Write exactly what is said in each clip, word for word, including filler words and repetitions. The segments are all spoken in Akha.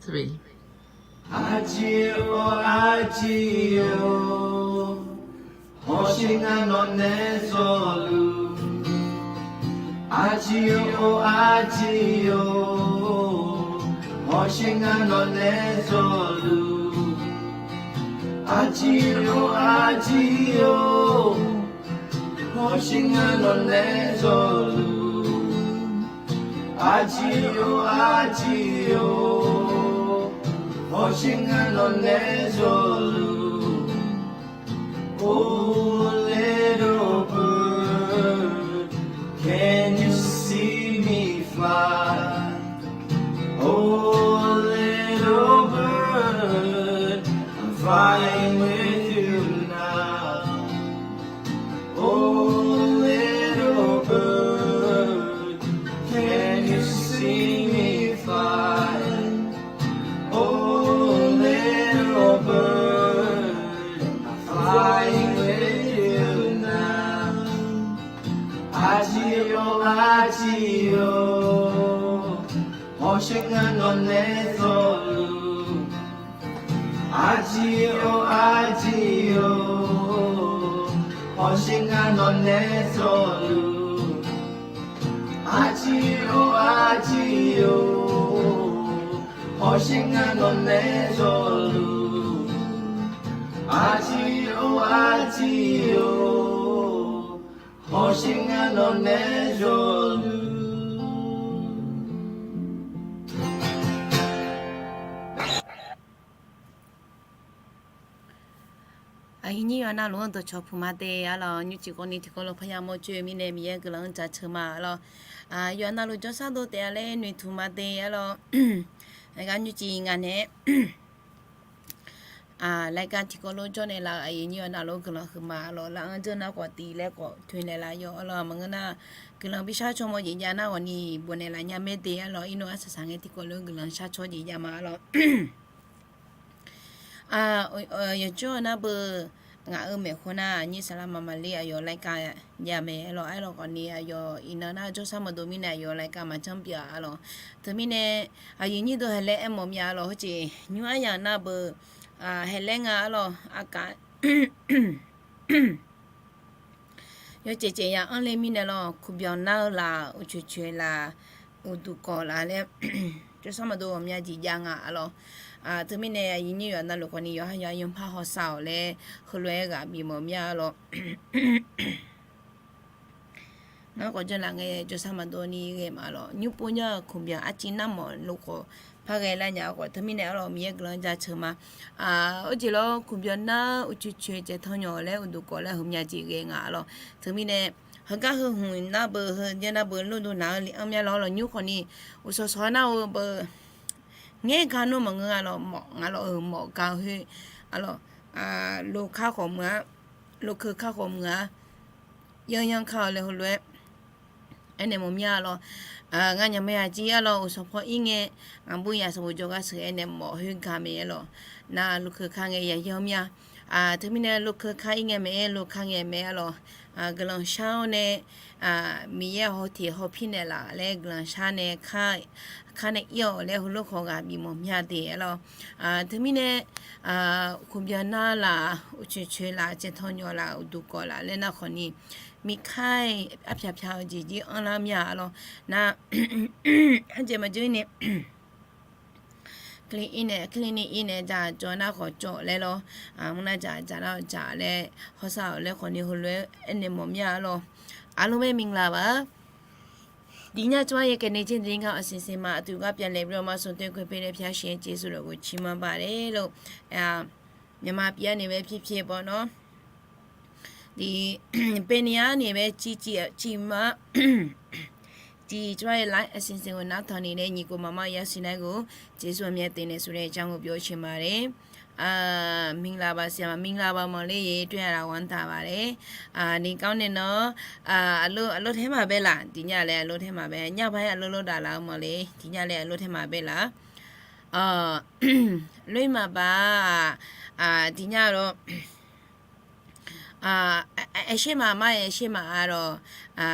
Three. Arjir-or arjir-or, hawsher ngar nawq nae zawluf. Arjir-or arjir-or, hawsher ngar nawq nae zawluf. Arjir-or arjir-or, hawsher ngar nawq nae zawluf. Arjir-or arjir-or, hawsher ngar nawq nae zawluf. Oh little bird, can you see me fly? Oh little bird, I'm flying with you now. Oh little bird, can you see me fly? Oh little bird, I'm flying with you now. Arjir-or arjir-or, hawsher ngar nawq nae zawluf. Arjir-or arjir-or, hawsher ngar nawq nae zawluf. Arjir-or arjir-or, hawsher ngar nawq nae zawluf. Arjir-or arjir-or, hawsher ngar nawq nae zawluf. Aqyuif nyir yawqha navluf-anr dawqcawq puq ma de arlawq. Nymrcif kawvni tiqkawv lof parya mawr coer mirnae Miqyaer guiqlanq-anr jaceuq ma arlawq. Yawqha navluf jawrshar dov taef-a laer noeqtmq ma de arlawq. Aqgar nymrcif ngaq naeq-aer รายการ tiqkawv lof jawr naeqlaf-euq aqyuif nyir yawqha navluf guiqlanq huiqma arlawq. Laf-anr janr nar khawf tiq laer khawf toeqnaeq laf yawq arlawq. Maqngeur nar guiqlanq bishar cawmawr jeq jav nar ghawqni bofnaeq laf nya mae de arlawq. Irnov arsaq saq ngae tiqkawv lof guiqlanq shar cawr jeq jav ma arlawq. Yawqjawr nar beu ngaq-euq maeqhu nar nyir saqlaq maqmaqler aqyawf รายการ jav mae arlawq. Aerlawq khawfni aqyawf iqnan nar jawrshar maqdov mirnae aqyawf รายการ maqjanr pyeuf-a arlawq. Teumirnae aqyuif nyir deuq haeqlaer aermawf mya arlawq. Heujeq nymr aryamq nar beu haeqlaer nga arlawq. Aqkaf yawjeq jeq ya anr le mirnae lawq. Kuqbyan nar-eu laf, uqcoeq coeq laf, uqduq kawq laf laer jawrshar maqdov ghawqmya jeq jav nga arlawq. Teumirnae aqyuif nyir yawqha navluf khawfni yawqha yawqha yawpar hawsav-awq laer heulof-aer ghaq bifmawf mya arlawq. Ngar khawf janrlaf ngae jawrshar maqdov ni ghae ma lawq. Nymr pov nya-eu kuqbyan arciv narmawf luf khawf par ghae lar nya-a khawf teumirnae arlawq Miqyaer guiqlanq jaceuq ma. Arjeq lawr kuqbyan nar uqcoeq coeq caev tanqnymr laer uqduq kawq laer ghawqmya jeq ghae nga arlawq. Teumirnae heugar heu hmq nar beu heu jaer nar beu lurdu naq-eu li anr mya lawr lawq. Nymr khawfni uqsawq sawq-aer nar-eu beu ngaer ga nmr maqngeur arlawq. Mawf nga lawq-euq mawf ga khoer arlawq. Lokar khawf muiq-a, lokeu kar khawf muiq-a, yanryanr kar-eu laer heulof-aer aernaeq mawf mya arlawq. Ngar nyaqmaer aqjir arlawq uqsawq paw ir ngae ngaqbur yaq sanqbof jawrgar sheuq aernaeq mawf khoer ga mae arlawq. Nar lokeu kar ngae yaqyanr mya. Teumirnae lokeu kar ir ngae maeq-aer lokar ngae maeq arlawq. Guiqlanq shar-awr nae Miqyaer hawteq hawpir naeqlaf laer guiqlanq shar nae kar nae ir-awq laer heulof khawf ghaq bifmawf mya de arlawq. Teumirnae kuqbyan nar laf, uqcoeq coeq laf, caev tanqnymr laf, uqduq kawq laf laer nar khawfni miqkar-iq arpyaq pyaq-eu jeq jir anrlar mya arlawq. Nar arjeq maqjeur ni kli ir nae kli ni ir nae dzaq jawr nar khawf jawr laer lawr. Mr nar dzaq dzaq nar dzaq laer hawsav-awq laer khawfni heulof-aer aernaeq mawf mya arlawq. Aqlawr mae mingla ba ဒီည ကျမရဲ့ ကယ်တင်ခြင်းသတင်းကောင်း အစီအစဉ်မှာ အတူက ပြန်လည်ပြီးတော့မှ ဆုံတွေ့ခွင့်ပေးတဲ့ ဘုရားရှင် ကျေးဇူးတော်ကို ချီးမွမ်းပါတယ်လို့ မြန်မာပြည်ကနေပဲ ဖြစ်ဖြစ်ပေါ့နော် ဒီ ဘယ်နေရာကနေပဲ ကြည့်ကြည့်ကြည့်မှ ဒီ ကျမရဲ့ live အစီအစဉ်ကို နားထောင်နေတဲ့ ညီကိုမောင်မောင်ရရှိနိုင်ကို ကျေးဇူးအမြတ်တင်တယ်ဆိုတဲ့အကြောင်းကို ပြောချင်ပါတယ်။ အာ မင်္ဂလာပါ ဆရာမ။ မင်္ဂလာပါ မောင်လေးရေ။ တွေ့ရတာ ဝမ်းသာပါတယ်။ အာ နေကောင်းနဲ့နော်။ အာ အလုပ် အလုပ်ထဲမှာပဲလား။ ဒီညလည်း အလုပ်ထဲမှာပဲ။ ညပိုင်း အလုပ်လုပ်တာလား မောင်လေး။ ဒီညလည်း အလုပ်ထဲမှာပဲလား။ အာ လွှင့်မှာပါ။ အာ ဒီညတော့ အာ အ အ အရှေ့မှာ မရဲ့ အရှေ့မှာကတော့ အာ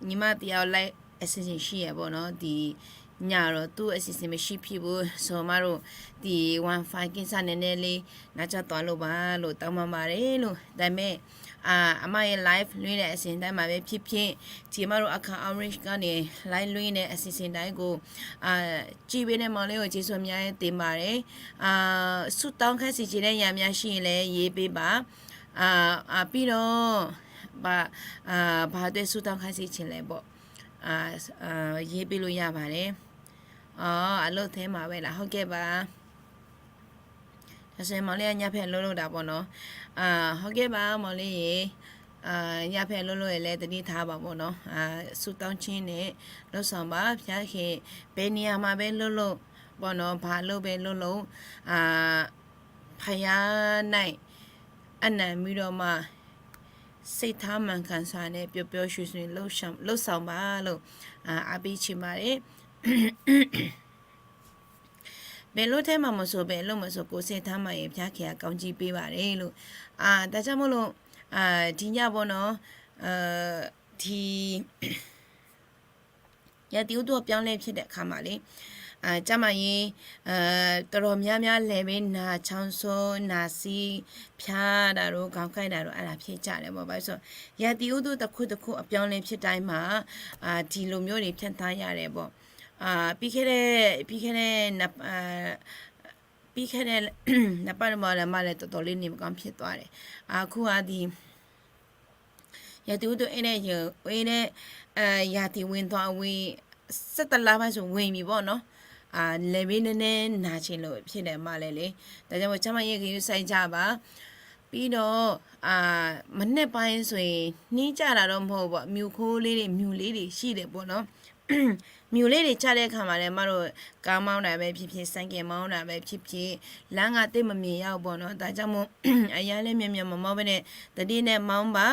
ညီမတစ်ယောက် live အစီအစဉ်ရှိရဲ့ပေါ့နော်။ ဒီညတော့ သူ့အစီအစဉ်မရှိဖြစ်ဘူးဆိုမှတော့ ဒီ Wi-Fi ကိစ္စနည်းနည်းလေး နားကျသွားလို့ပါလို့ တောင်းပန်ပါတယ်လို့။ ဒါပေမဲ့ အာ၊ အမရဲ့ live လွှင့်တဲ့အစီအစဉ်တိုင်းမှာပဲဖြစ်ဖြစ်၊ ဒီမတို့အခါ Orange ကနေ live လွှင့်တဲ့အစီအစဉ်တိုင်းကို အာ၊ ကြည့်ပေးတဲ့မောင်လေးကို ကျေးဇူးအများကြီးတင်ပါတယ်။ အာ၊ ဆုတောင်းခိုင်းစေချင်တဲ့ຢာများရှိရင်လည်း ရေးပေးပါ။ အာ၊ အာ၊ ပြီးတော့ ဘာ၊ အာ၊ ဘာအတွက်ဆုတောင်းခိုင်းစေချင်လဲပေါ့။ အာ၊ အာ၊ ရေးပေးလို့ရပါတယ်။ အာ၊ အလုပ်ထဲမှာပဲလား။ ဟုတ်ကဲ့ပါ။ ဒါဆိုရင် မောင်လေးက ညဖက်လုပ်လို့တာပေါ့နော်။ အာ၊ ဟုတ်ကဲ့ပါ မောင်လေးရေ။ အာ၊ ညဖက်လုပ်လို့ရင်လည်း သတိထားပါပေါ့နော်။ အာ၊ ဆုတောင်းခြင်းနဲ့ လုပ်ဆောင်ပါ။ ဘုရားခင် ဘယ်နေရာမှာပဲလုပ်လုပ်ပေါ့နော်။ ဘာလုပ်ပဲလုပ်လုပ်၊ အာ၊ ဘုရား၌ အနံ့ပြီးတော့မှ စိတ်ထားမှန်ကန်စွာနဲ့ ပျော်ပျော်ရွှင်ရွှင် လုပ်ဆောင်၊ လုပ်ဆောင်ပါလို့ အာ၊ အားပေးချင်ပါတယ်။ ဘယ်လိုထဲမှာမဆို၊ ဘယ်လိုမဆို၊ ကိုယ်စိတ်ထားမှန်ရင် ဘုရားခင်က ကောင်းချီးပေးပါတယ်လို့။ အာ၊ ဒါကြောင့်မို့လို့၊ အာ၊ ဒီညပေါ့နော်၊ အာ၊ ဒီ ရာသီဥတုအပြောင်းအလဲဖြစ်တဲ့အခါမှာလေ၊ အာ၊ ကျန်းမာရေး၊ အာ၊ တော်တော်များများလည်းပဲ နာ၊ ချောင်းဆိုး၊ နာ၊ ဆီးဖျားတာတို့၊ ခေါင်းကိုက်တာတို့၊ အဲ့ဒါဖြစ်ကြတယ်ပေါ့။ ဘာလို့လဲဆိုတော့ ရာသီဥတုတစ်ခုတစ်ခုအပြောင်းအလဲဖြစ်တိုင်းမှာ၊ အာ၊ ဒီလိုမျိုးတွေဖြတ်သန်းရတယ်ပေါ့။ အာ၊ ပြီးခဲ့တဲ့၊ ပြီးခဲ့တဲ့နှစ်၊ အာ၊ ပြီးခဲ့တဲ့နှစ်ပတ်မှာလည်း မလည်းတော်တော်လေး နေမကောင်းဖြစ်သွားတယ်။ အာ၊ အခုကဒီ ရာသီဥတုအေးတဲ့၊ ရေအေးတဲ့၊ အဲ၊ ရာသီဝင်သွား၊ ဝင်၊ ဆယ့်တစ်လပိုင်းဆို ဝင်ပြီပေါ့နော်။ အာ၊ လယ်ပဲနည်းနည်းနာချင်လို့ဖြစ်တယ် မလည်းလေ။ ဒါကြောင့်မို့ ကျန်းမာရေးဂရုစိုက်ကြပါ။ ပြီးတော့၊ အာ၊ မနက်ပိုင်းဆိုရင် နှင်းကျတာတော့မဟုတ်ဘူးပေါ့၊ မြူခိုးလေးတွေ၊ မြူလေးတွေရှိတယ်ပေါ့နော်။ မြူလေးတွေကျတဲ့အခါမှာလည်း မတို့ကားမောင်းတာပဲဖြစ်ဖြစ်၊ ဆိုင်ကယ်မောင်းတာပဲဖြစ်ဖြစ်၊ လမ်းကသိပ်မမြင်ရဘူးပေါ့နော်။ ဒါကြောင့်မို့ အရမ်းလည်း မြန်မြန်မမောင်းဘဲနဲ့ သတိနဲ့မောင်းပါ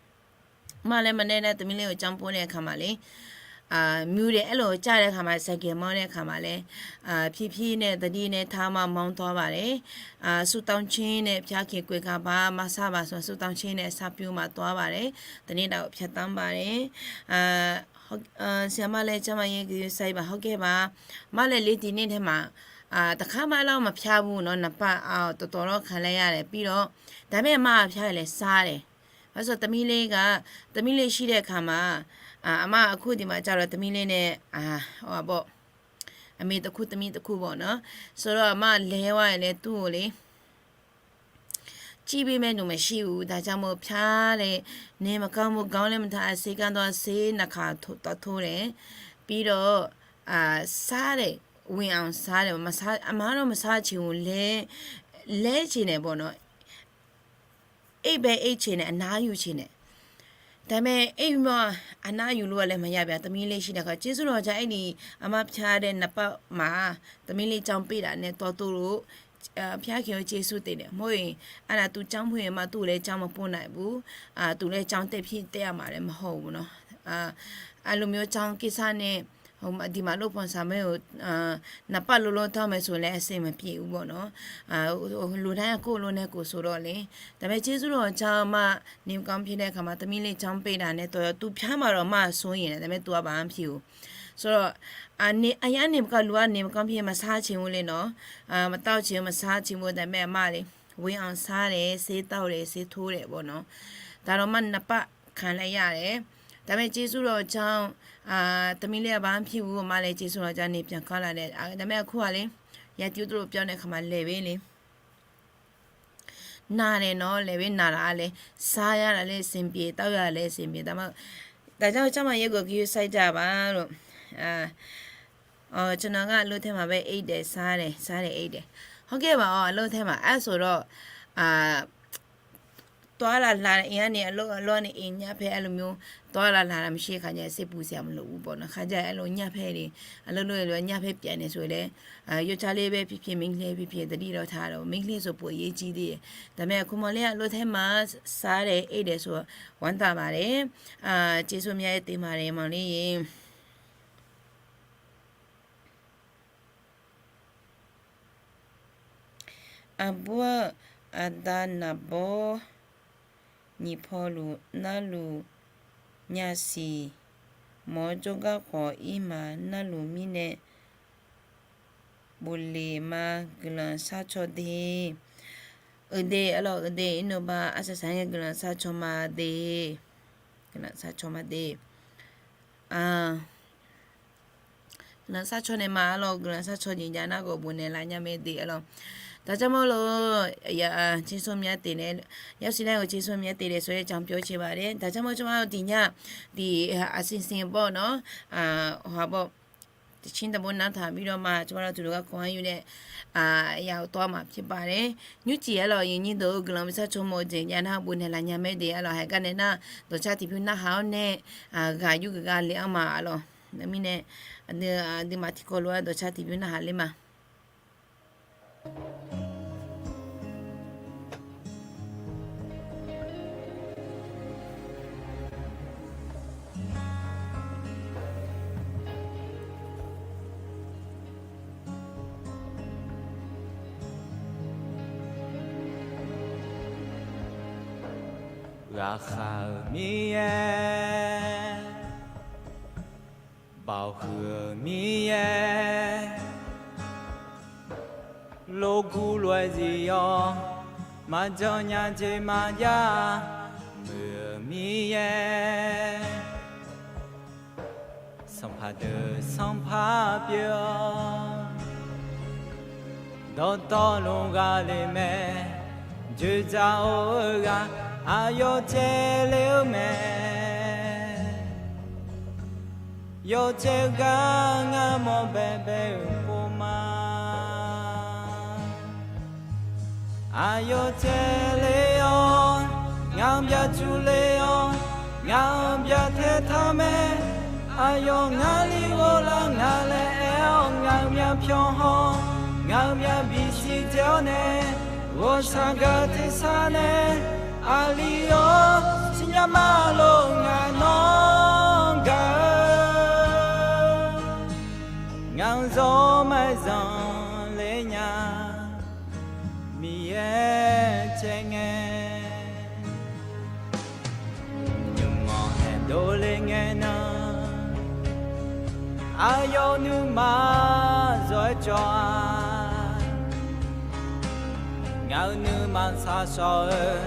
။ မလည်း မနေ့က သမီးလေးကို ကျောင်းပို့တဲ့အခါမှာလေ၊ အာ၊ မြူတွေအဲ့လိုကျတဲ့အခါမှာ ဆိုင်ကယ်မောင်းတဲ့အခါမှာလည်း၊ အာ၊ ဖြည်းဖြည်းနဲ့ သတိနဲ့ထားမှ မောင်းသွားပါတယ်။ အာ၊ ဆုတောင်းခြင်းနဲ့ ဘုရားခင် ကွယ်ကာပါ၊ မဆပါဆို ဆုတောင်းခြင်းနဲ့ စပြုမှ သွားပါတယ်။ သတိနဲ့ ဖြတ်သန်းပါတယ်။ အာ၊ ဟုတ်၊ အာ၊ ဆရာမလည်း ကျန်းမာရေးဂရုစိုက်ပါ။ ဟုတ်ကဲ့ပါ။ မလည်းလေ ဒီနှစ်ထဲမှာ၊ အာ၊ တစ်ခါမှ အဲ့လောက်မဖျားဘူးနော်။ နှစ်ပတ်၊ အာ၊ တော်တော်တော့ ခံလိုက်ရတယ်။ ပြီးတော့၊ ဒါပေမဲ့ မဖျားရင်လည်း စားတယ်။ ဘာလို့လဲဆိုတော့ သမီးလေးက၊ သမီးလေးရှိတဲ့အခါမှာ၊ အာ၊ အမအခုဒီမှာကျတော့ သမီးလေးနဲ့၊ အာ၊ ဟိုဟာပေါ့၊ အမေတစ်ခု သမီးတစ်ခုပေါ့နော်။ ဆိုတော့ အမလဲသွားရင်လည်း သူ့ကိုလေ ကြည့်ပေးမဲ့သူမရှိဘူး။ ဒါကြောင့်မို့ ဖျားတယ်၊ နေမကောင်းဘူး၊ ခေါင်းလည်းမထမ်း၊ ဆေးခန်းသွား၊ ဆေးနှစ်ခါထိုး၊ သွားထိုးတယ်။ ပြီးတော့၊ အာ၊ စားတယ်၊ ဝင်အောင်စားတယ်။ မစား၊ အမတော့ မစားချင်ဘူး။ လဲ၊ လဲချင်တယ်ပေါ့နော်။ အိပ်ပဲအိပ်ချင်တယ်၊ အနားယူချင်တယ်။ ဒါပေမဲ့ အိပ်ပြီးမှ အနားယူလို့လည်း မရဗျာ။ သမီးလေးရှိတဲ့အခါ၊ ကျေးဇူးတော်ကြောင့် အဲ့ဒီအမဖျားတဲ့နှစ်ပတ်မှာ သမီးလေးကျောင်းပိတ်တာနဲ့ သွားထိုးလို့၊ အာ၊ ဘုရားခင်ကို ကျေးဇူးတင်တယ်။ မဟုတ်ရင်၊ အဲ့ဒါ သူကျောင်းဖွင့်ရင်မှ သူ့ကိုလည်း ကျောင်းမပို့နိုင်ဘူး။ အာ၊ သူလည်း ကျောင်းတက်ဖြစ်၊ တက်ရမှာလည်း မဟုတ်ဘူးနော်။ အာ၊ အဲ့လိုမျိုး ကျောင်းကိစ္စနဲ့ ဟိုမှာ၊ ဒီမှာ လုပ်ဖော်ဆောင်မယ်ကို၊ အာ၊ နှစ်ပတ်လုံးလုံး တောင်းမယ်ဆိုလည်း အဆင်မပြေဘူးပေါ့နော်။ အာ၊ ဟို၊ လူတိုင်းက ကိုယ့်လိုနဲ့ကိုယ်ဆိုတော့လေ။ ဒါပေမဲ့ ကျေးဇူးတော်ကြောင့် အမနေမကောင်းဖြစ်တဲ့အခါမှာ သမီးလေး ကျောင်းပိတ်တာနဲ့ တော်တော်၊ သူဖျားမှာတော့ အမစိုးရိမ်တယ်။ ဒါပေမဲ့ သူက ဘာမှမဖြစ်ဘူး။ ဆိုတော့၊ အာ၊ နေ၊ အရမ်းနေမကောင်း၊ လူကနေမကောင်းဖြစ်၊ မစားချင်ဘူးလေနော်။ အာ၊ မသောက်ချင်၊ မစားချင်ဘူး။ ဒါပေမဲ့ အမလေ ဝင်အောင်စားတယ်၊ ဆေးသောက်တယ်၊ ဆေးထိုးတယ်ပေါ့နော်။ ဒါတော့ မှ နှစ်ပတ်ခံလိုက်ရတယ်။ ဒါပေမဲ့ ကျေးဇူးတော်ကြောင့်၊ အာ၊ သမီးလေးက ဘာမှမဖြစ်ဘူး။ အမလည်း ကျေးဇူးတော်ကြောင့် နေပြန်ကောင်းလာတယ်။ အာ၊ ဒါပေမဲ့ အခုကလေ ရာသီဥတုပြောင်းတဲ့အခါမှာ လယ်ပဲလေ နာတယ်နော်။ လယ်ပဲနာတာကလည်း စားရတာလည်း အဆင်ပြေ၊ သောက်ရတာလည်း အဆင်ပြေ။ ဒါမှ၊ ဒါကြောင့် ကျန်းမာရေးကို ဂရုစိုက်ကြပါလို့။ အာ၊ အော်၊ ကျွန်တော်က အလုပ်ထဲမှာပဲ အိပ်တယ်၊ စားတယ်၊ စားတယ်၊ အိပ်တယ်။ ဟုတ်ကဲ့ပါ၊ အော်၊ အလုပ်ထဲမှာ။ အဲ့ဆိုတော့၊ အာ၊ သွားလာလာ၊ အိမ်ကနေ အလုပ်၊ အလုပ်ကနေ အိမ်၊ ညဖက် အဲ့လိုမျိုး သွားလာလာတာ မရှိတဲ့အခါကျရင် စိတ်ပူစရာမလိုဘူးပေါ့နော်။ ခါကျရင် အဲ့လို ညဖက်တွေ အလုပ်လုပ်ရလို့ ညဖက်ပြန်နေဆိုရင်လည်း၊ အာ၊ ယောက်ျားလေးပဲဖြစ်ဖြစ်၊ မိန်းကလေးဖြစ်ဖြစ် သတိတော့ထားတော့၊ မိန်းကလေးဆို ပိုအရေးကြီးသေးတယ်။ ဒါပေမဲ့ အခုမောင်လေးက အလုပ်ထဲမှာ စားတယ်၊ အိပ်တယ်ဆိုတော့ ဝမ်းသာပါတယ်။ အာ၊ ကျေးဇူးအများကြီးတင်ပါတယ် မောင်လေးရေ။ အဘိ အသးနဘိ နံၣ်ဖီလူၤ နၢလူၤ ညၣ်စံၣ် mawq-awr jawrgar khawf ir maqnar luf mirnae, bofle ma guiqlanq sharcaw de. Eude arlawq, eude irnov ba arsaq saq ngae guiqlanq sharcaw ma de. Guiqlanq sharcaw ma de. Guiqlanq sharcaw naeq ma arlawq, guiqlanq sharcaw jeq jav nar khawf bofnaeq laf nya mae de arlawq. Daqcar mawr lof, ya, tser smr myav teq nae, yasiq nae-euq tser smr myav teq nae sawr-aer canpyawr cae ba de. Daqcar mawr tsawrmawr tiq nya, tiq aqsiq siq bawr nawr, hawq-aq bawr, tiq cir daqbur nar taq bi dawr ma, tsawrmawr lawr tuqluq garkawv-anr yur nae, ya-euq tawv-a maqpyeuf ba de. Nymrcif arlawq, yaqnyir deuq-eu guiqlanq bi sharcaw mawf-eu jeq jav nar bofnaeq laf nya mae de arlawq. Haiq gar nae nar, dawqcar tiqbymr narhaq-awr nae, ghaq yur geuf gha le-anr ma arlawq. Nar mirnae, aqdui, aqduimaf tiqkawv lof-aer dawqcar tiqbymr narhaq ler ma. Ghaqkhav-euq Miqyaer, baoq huiq-euq Miqyaer, lof guv lof-aer zif-awr, maqjan nya jeq maqjav muiq-euq Miqyaer, sanqpaq deuq sanqpaq pyeuf-awr, dawqtawvluf ghaq le mae, dzoeqdzaq-or-eu ghaq aqyawf caev le-eu mae. Yawcaev gar ngar mawr baebae-euq pov ma. Aqyawf caev le-awr, ngaq-anr byacuq le-awr, ngaq-anr byacaev taq mae. Aqyawf ngar li ghoflar nga laer aer-awr, ngaq-euq myavpyawq haw, ngaq-euq myavbif siqdzae-awr nae, ghawqshaq gaq tersar nae, aqli-awr siqnya ma lof ngaq nawr gaq-eu, ngaq-anr zawr maqzanq le nya, Miqyaer caev ngae, nymq-anr haeqdov le ngae nan, aqyawf nuima zawr-aer cawv-a. Ngaq-euq nuima shaqshawq-eu,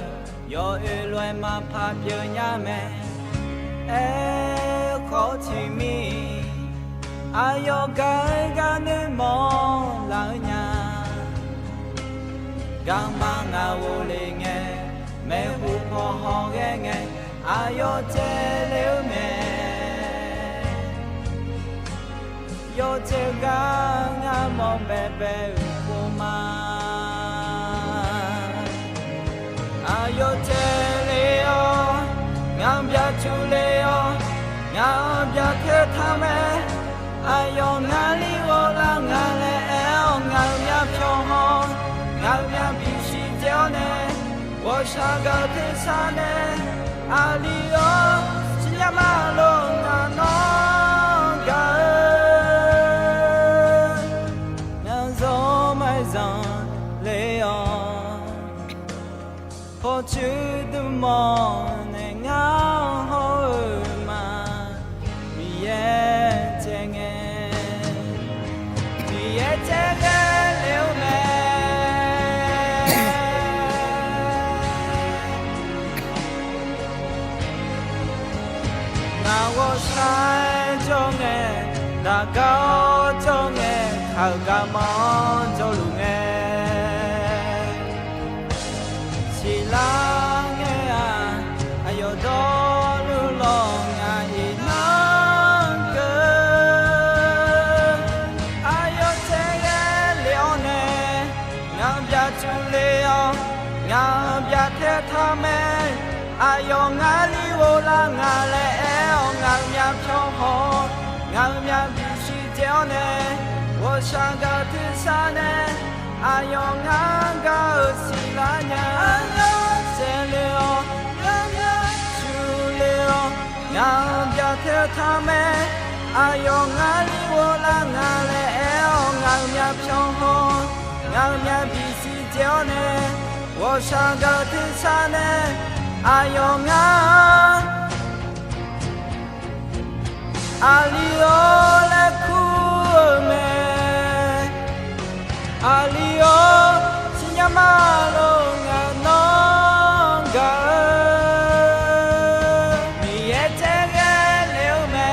yawoer lof-aer maqpar pyeuf nya mae. Aerkhawf tiqmir, aqyawf gaq-eu gar nuirmanr laf-eu nya. Garma ngaq ghofle ngae, maeqhu paw hawghae ngae, aqyawf caev le-eu mae. Yawcaev gar ngar mawr baebae-euq pov ma. Aqyawf caev le-awr, ngaq-anr byacuq le-awr, ngaq-anr byacaev taq mae. Aqyawf ngar li ghoflar nga laer aer-awr, ngaq-euq myavpyawq haw, ngaq-euq myavbif siqdzae-awr nae, ghawqshaq gaq tersar nae, aqli-awr siqnya ma lof ngaq nawr gaq-eu, ngaq-anr zawr maqzanq le-awr, pawqtsuif dmq mawf nae ngar hawr-eu ma. Miqyaer caev ngae, Miqyaer caev ngae le-eu mae. Ngaq ghawqshaq-aer jawr ngae, daqgar-awr jawr ngae, kaq-euq garmanr jawrluf ngae, siqlar ngae-aq, aqyawf dawrluf lawq ngaq iqnan keuv. Aqyawf caev ngae le-awr nae, ngaq-anr byacuq le-awr, ngaq-anr byacaev taq mae. Aqyawf ngar li ghoflar nga laer aer-awr, ngaq-euq myavpyawq haw, ngaq-euq myavbif siqdzae-awr nae, ghawqshaq gaq tersar nae, aqyawf ngar gaq-eu siqlar nya. Aqyawf caev le-awr, ngaq-anr byacuq le-awr, ngaq-anr byacaev taq mae. Aqyawf ngar li ghoflar nga laer aer-awr, ngaq-euq myavpyawq haw, ngaq-euq myavbif siqdzae-awr nae, ghawqshaq gaq tersar nae, aqyawf ngar Aqli-awr laer kur-eu mae. Aqli-awr siqnya ma lor, ngaq nawr gaq-eu Miqyaer caev ghae le-eu mae.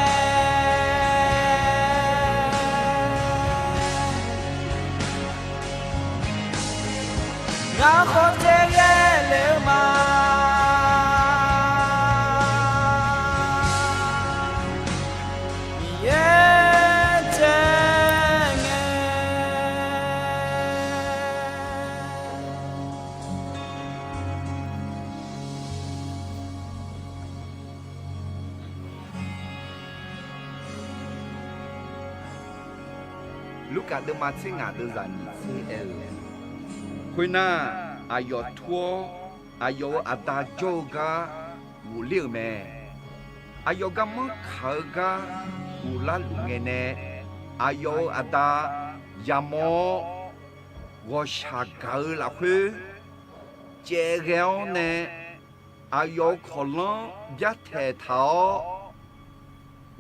Ngar khawf caev ghae le-eu ma. Miqyaer caev ngae. Lurkaf deuvma tser ngaq deuvzaq nyiq tser aer-eu, khoernar, aqyawf tur-awr, aqyawf-euq aqda jawr-eu gar ghofler-euq mae. Aqyawf garmanr kaq-eu gar ghoflar luf ngae nae, aqyawf-euq aqda yamawr-awr, ghawqshaq gaq-eu lafkhoer caev ghae-awr nae, aqyawf-euq kawqlanr byartaeq taq-awr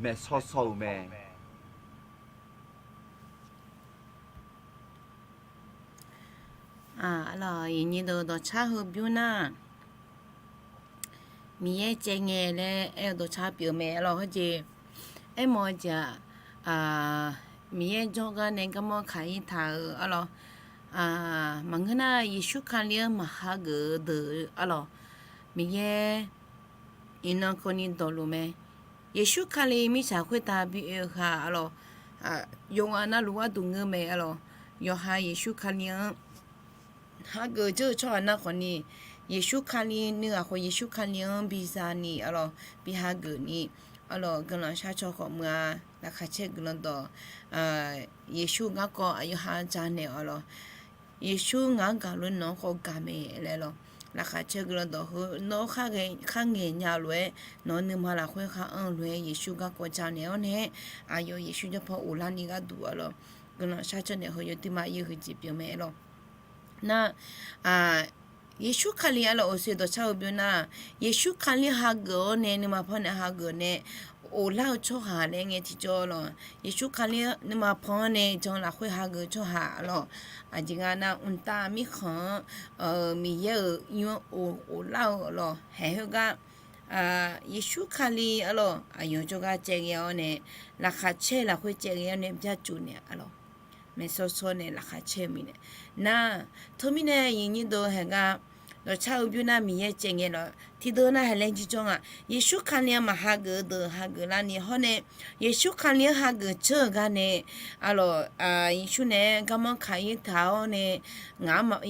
maeqsaw saw-euq mae. Arlawq, iqnyir deuq dawqcar heu bymr nar, Miqyaer caev ngae laer aer-eu dawqcar pyeuf-eu mae. Arlawq, hawjeq aermawf-eu jeq-aq, Miqyaer jawrgar nae garmanr kaq-ir taq-euq arlawq, maqngeur nar Yeqsur Kali-anr maqhageuf-eu deuq arlawq, Miqyaer iqnan keuvni dawqluf mae. Yeqsur Kali mirtsaq khoertav bi oe-eu khaq arlawq, yawqghaq navluf gharduq ngeur mae arlawq. Yawqha Yeqsur Kali-anr hageuf dzeur-eu tsawrhaq nar khawfni, Yeqsur Kali nuighaq khawf Yeqsur Kali-anr bizani arlawq, bi hageuf ni arlawq, guiqlanq sharcaw khawf muiq-a. Laqkhaq caer guiqlanq dawq, Yeqsur-eu garkawv aqyawf ha janaeq arlawq. Yeqsur ngaq-anr gaq lof-aer nawq-anr khawf gaq mae laer lawq. Laqkhaq caer guiqlanq dawq heu nawr khar ngaeq nya lof-aer, nawq-eu nuima lafkhoer khar anr-eu lof-aer Yeqsur garkawv janaeq-awr nae, aqyawf Yeqsur jawrpaw ghoflarni gharduq arlawq, guiqlanq sharcaw naeq heu yawduima ir-eu heujeq pyeuf mae lawq. Nar, Yeqsur Kali arlawq, oeqsoe dawqcar-eu bymr nar, Yeqsur Kali hageuf-awr nae nuima par nae hageuf nae ghoflar-eu tsawrhaq laer ngae tiqjawr lawq. Yeqsur Kali nuima pan-anr nae jan lafkhoer hageuf-eu tsawrhaq arlawq, aqjeq nga nar mqtav mirkhanq-anr Miqyaer-euq nymr-anr ghoflar-eu arlawq, haeq khoergar Yeqsur Kali arlawq, aqyawf jawrgar caev ghae-awr nae, laqkhaq caer lafkhoer caev ghae-awr nae byarcuf naeq arlawq, maeqsaw saw nae laqkhaq caer-eu mirnae. Nar, teumirnae iqnyir deuq haeq gar dawqcar-eu bymr nar Miqyaer caev ngae lawq. Tiqdeuq nar haeq laer jirjawr nga. Yeqsur Kali-anr maqhageuf-eu deuq hageuf larni hawr nae, Yeqsur Kali-anr hageuf dzeur-eu gar nae arlawq, Yeqsur naeq-aer garmanr kaq-ir taq-awr nae,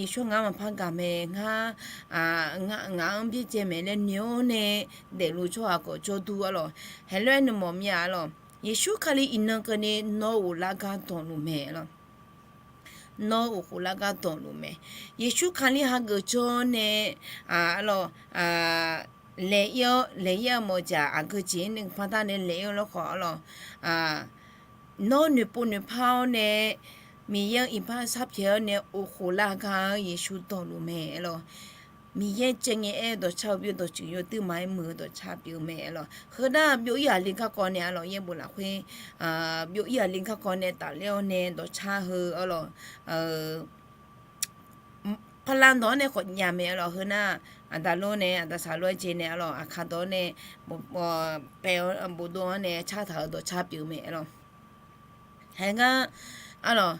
Yeqsur ngaq-anr maqpar gaq mae, ngar, ngaq-anr byaerdzae mae laer noeq-awr nae daefluf tsawrhaq khawf jawrdur arlawq, haeq lof-aer nuimawf mir-a arlawq. Yeqsur Kali iqnan keuvni nawr ghoflar gar dawqluf mae arlawq. Nawr ghoflar gar dawqluf mae. Yeqsur Kali hageuf jawr nae arlawq, laeq-ir-awr, laeq-ir-awr mawf-eu jeq-aq, aqgeu jeq-ir nuipanr dar nae laeq-ir-awr lawrkhawf arlawq, nawr noeqpov noeqpar-awr nae, Miqyaer-anr iqbax sharpyaeq-awr nae ghoflar gar-anr Yeqsur dawqluf mae arlawq. Miqyaer caev ngae-aer dawqcar-eu bymr dawqtsuif yawduima-aer muiq-eu dawqcar pyeuf-eu mae arlawq. Heu nar byov-ir aqli garkawv nae arlawq, yaerbof lafkhoer byov-ir aqli garkawv nae tafler-awr nae dawqcar heu arlawq, parlan dawq-anr nae khawf nya mae arlawq. Heu nar aqda lor nae aqda saq lor-aer jeq nae arlawq, aqkaq dawq-anr nae paev-awr bofdov-anr nae cartaq-euq dawqcar pyeuf-eu mae arlawq. Haeq gar arlawq,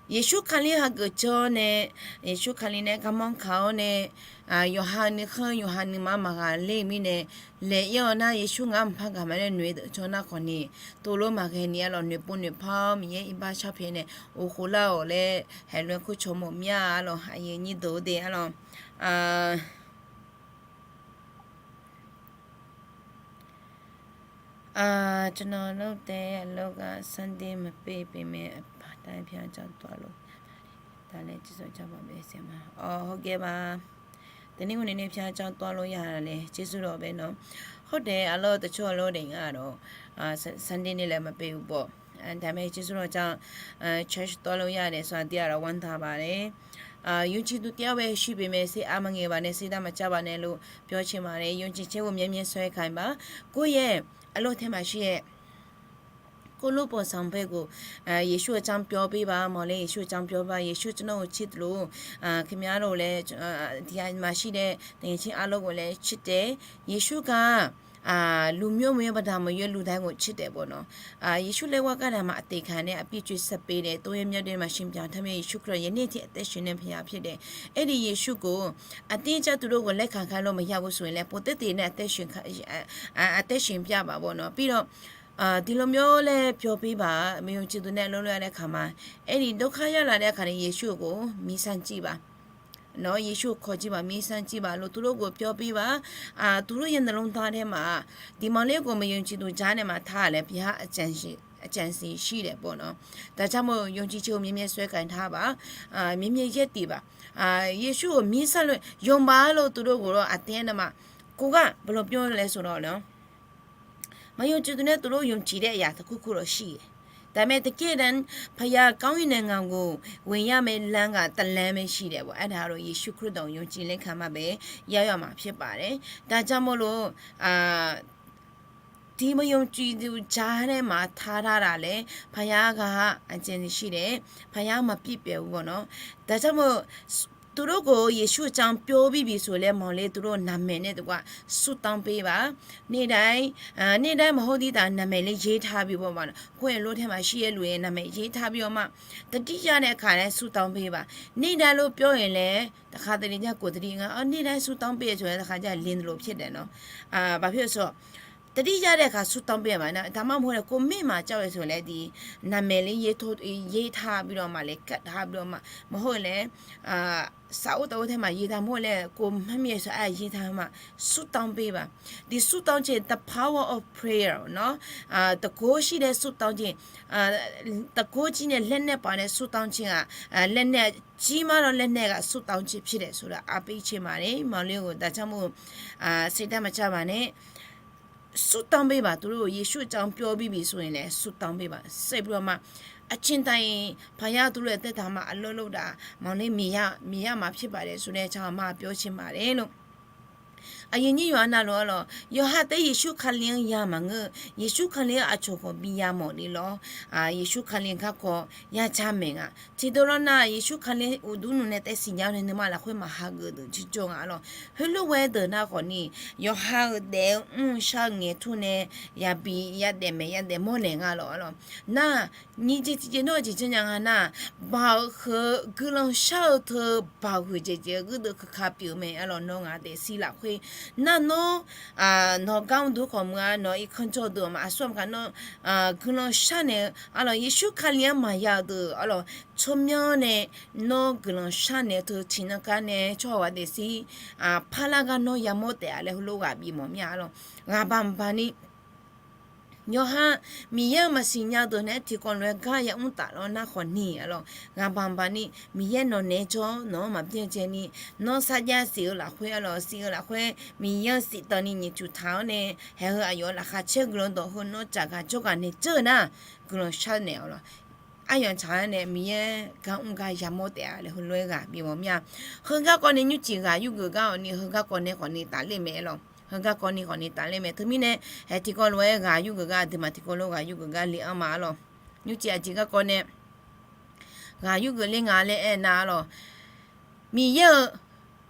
Yeqsur Kali hageuf jawr nae, Yeqsur Kali nae garmanr kaq-awr nae, yawqha nuikhanr yawqha nuima maqghaq ler-eu mirnae, laeq-ir-awr nar Yeqsur ngaq-anr maqpar gaq mae laer noeq-eu deuq jawr nar khawfni, tovlof maqghae ni arlawq, noeqpov noeqpar-awr Miqyaer iqbax sharpyaeq nae ghoflar-awq laer haeq lof-aer kur cawq mawf mir-a arlawq, aqyuif aqnyir deuq-eu de arlawq. อ่า ကျွန်တော်လုပ်တဲ့လုပ်ငန်း Sunday မပိတ်ပေမဲ့ part time ဘုရားကျောင်းသွားလို့ရပါတယ်။ ဒါလည်းကျေးဇူးတင်ပါတယ်ဆရာမ။ အော် ဟုတ်ကဲ့ပါ။ တနင်္ဂနွေနေ့ ဘုရားကျောင်းသွားလို့ရတာလည်း ကျေးဇူးတော်ပဲနော်။ ဟုတ်တယ် အလုပ်တချို့အလုပ်တွေကတော့ အာ Sunday နေ့လည်းမပိတ်ဘူးပေါ့။ အဲ ဒါပေမဲ့ ကျေးဇူးတော်ကြောင့် အဲ church သွားလို့ရတယ်ဆိုတာ သိရတော့ ဝမ်းသာပါတယ်။ အာ ယုံကြည်သူတယောက်ပဲရှိပေမဲ့ စိတ်အားမငယ်ပါနဲ့၊ စိတ်ဓာတ်မကျပါနဲ့လို့ ပြောချင်ပါတယ်။ ယုံကြည်ခြင်းကို မြဲမြဲဆွဲကိုင်ပါ။ ကိုယ့်ရဲ့အလုပ်ထဲမှာရှိတဲ့ Kawrlorpawf sanqbae khof, Yeqsur-euq jan pyawr bir ba, mawrle Yeqsur-euq jan pyawr ba, Yeqsur tsanr-eu cir teulof, khaermya arlawr laer, tiqghaq maqshir dae, taqnyir cir arlawr khof laer cir taef, Yeqsur gaq, lmqmyawr maqya baqda maqya luf dae khof cir taef bawq nawq. Yeqsur laer ghar gar naqma aqteq kaq nae aqpir coe saqpe nae tov-aer myawr dae maqshir byaq taq mae, Yeqsur Kali-anr yaner ที่ aqtaer sheuq nae pyaeq pyaeq dae, aerni Yeqsur khof, aqdir jar teulof khof laer kaq kaq lawr maqya ghof soq laer pov taer teq nae aqtaer sheuq byaq baq bawq nawq. Pirlawr, tiqlof myawr laer pyawr bir baq, maqyawf ciqduq nae lawrloer-a laer kaq ma. Aerni dawrkar yar laf dae kaq nae Yeqsur-euq khof mirsar jir baq. Nawq-eu Yeqsur-euq kawq jir baq, mirsar jir baq, lof teulof khof pyawr bir baq. Teulof ya naqlmr da dae ma, tiqmanq ler khof maqyawf ciqduq ja nae maqtaq laer pyaeq-a, aqcaqsiq shir daef bawq nawq. Daqjar mawr-eu yawqjeq ceuq-eu myav myav saer kaq tar baq, myav myav yaer tiq baq. Yeqsur-euq mirsar lof yawbaq arlof teulof khof lawr aqtaer navmaf, kov gar baqlawq pyawr laer sawq lawq nawq. Maqyawf ciqduq nae teulof yawqjeq daef yaq taqkur kur lawq shir-a. Taqmae taqkir dae, พยาเก้าอี้ nae ngaq ghof ghoeq yar mae, lanr ghaq taqlanr mae shir daef bawq. Aernar lof Yeqsur Kali-anr yawqjeq laer kaq ma bae, yar yawf maqpyaeq baq laer. Daqjar mawr lof, tiq maqyawf ciqduq ja nae maqtaq taq laf laer พยา ghaq-a aqcaqsiq shir daef, พยา maqpyaeq pyaeq-eu bawq nawq. Daqjar mawr-eu teulof khof Yeqsur-euq jan pyawr bir bif soq laer mawrle teulof naqmaeq nae teugar surtanr bir baq. Nae dae, nae dae maqhawr dir taf naqmaeq laer yaer tar bi bawq ma. Khoer-aer lof tae maqshir-aer luf-aer naqmaeq yaer tar bi-awr ma. Taqdir ya nae kaq laer surtanr bir baq. Nae dae lof pyawr-aer laer taqkhaq taqli jar khof taqdir nga, nae dae surtanr bir-aer taq laer taqkhaq jar le lof pyaeq daef nawq. Baqpyaeq-eu sawq, taqdir ya dae kaq surtanr bir-aer ma nar taqmar mawr laer kov mir maqjav-aer soq laer di, naqmaeq laer yaer tar bi-awr ma, laer kaq tar bi-awr ma. Maqhawr-eu laer, saqor taqor tae maqyaer tar mawr laer kov mar mir-aer soq-aer yaer tar ma. Surtanr bir baq. Tiq surtanr jeq the power of prayer nawq. Taqkov shir dae surtanr jeq, taqkov jir nae laer nae paq nae surtanr jeq ghaq, laer nae jir mar lawr laer nae ghaq surtanr jeq pyaeq daef soq laf arpir cae ma le maqle-eu daqjar mawr-eu saerdar maqcav baq nae surtanr bir baq teulof Yeqsur jan pyawr bir bif soq-aer nae surtanr bir baq saer bi-awr ma. Aqcin taq-iq พยา teulof-aer tae taq ma, arlawr lof daq maqle Miqyaer, Miqyaer maqpyaeq baq daef soq nae jan ghaq ma pyawr cae ma le lor. Aqyuif nyir yawqha navluf-a lawq, yawqha taef Yeqsur Kali-anr ya maqngeur-eu, Yeqsur Kali-anr aqcawq khawf bi ya mawf ni lawr. Yeqsur Kali garkawv ya ja maeq nga. Tiqdawq lawr nar Yeqsur Kali uqduq nmr nae taef siqnya-awr nae nuima lafkhoer maqhageuf deuq jirjawr nga lawq. Heulof ghae deuq nar khawfni, yawqha-euq daef-eu mr-eu shar-eu ngaeq tur nae yabi yadaef maeq yadaef mawrnaeq nga lawq-a lawq. Nar nyiq jeq tiqjeq nawr-eu jeq janrnya nga nar, baoq-eu heu-eu guiqlanq shar-eu teu baoq huiq jeq jeq-eu gheudeuq keuka pyeuf-eu mae-a lawq. Nawr ngaq daefzir lafkhoer nar nawr, nawq gar mr duq khawf muiq-a, nawq irkanr jawr deuq-awq ma aqsur aqmq kaq nawr guiqlanq sharnaeq-eu-a lawq. Yeqsur Kali-anr maqya-eu deuq-a lawq, tsawrmyanr nae nawr guiqlanq sharnaeq-eu teu tiqnan gar nae tsawrhaq ghaq daefzir parlar gar nawr yamawr taef-a laer heulof ghaq bimawf mir-a lawq. Ghaq baq baq ni yawqha Miqyaer-euq maqsiq nya-eu deuq naeq-aer tiqkawv lof-aer gar yamr taf lawr nar khawfni-a lawq. Ghaq baq baq ni Miqyaer nawq naeq-aer jawr-awr nawq-anr maqbyaerdzae ni, nawr sarjax siq-eu lafkhoer-a lawq, siq-eu lafkhoer Miqyaer-anr siqtanq ni nyiq cuf taq-awr nae, haeq heu aqyawf-anr laqkhaq caer guiqlanq dawq heu nawr caqgaq jawrgaq naeq dzeur-eu nar, guiqlanq sharnaeq-awq lawq. Aryamq tsaq-aer nae Miqyaer gar mr gar yamawr taef-a laer heulof-aer ghaq bimawf mir-a. Heu garkawv nae nymrcif ghaq yurgeuf gar-awq ni, heu garkawv nae khawfni tafler mae-a lawq. Heu garkawv ni khawfni tafler mae. Teumirnae haeq tiqkawv lof-aer ghaq yurgeuf gar, aqduimaf tiqkawv lof ghaq yurgeuf gar le-anr ma-a lawq. Nymrcif aqjeq garkawv nae ghaq yurgeuf ler nga laer aernar-a lawq. Miqyaer-euq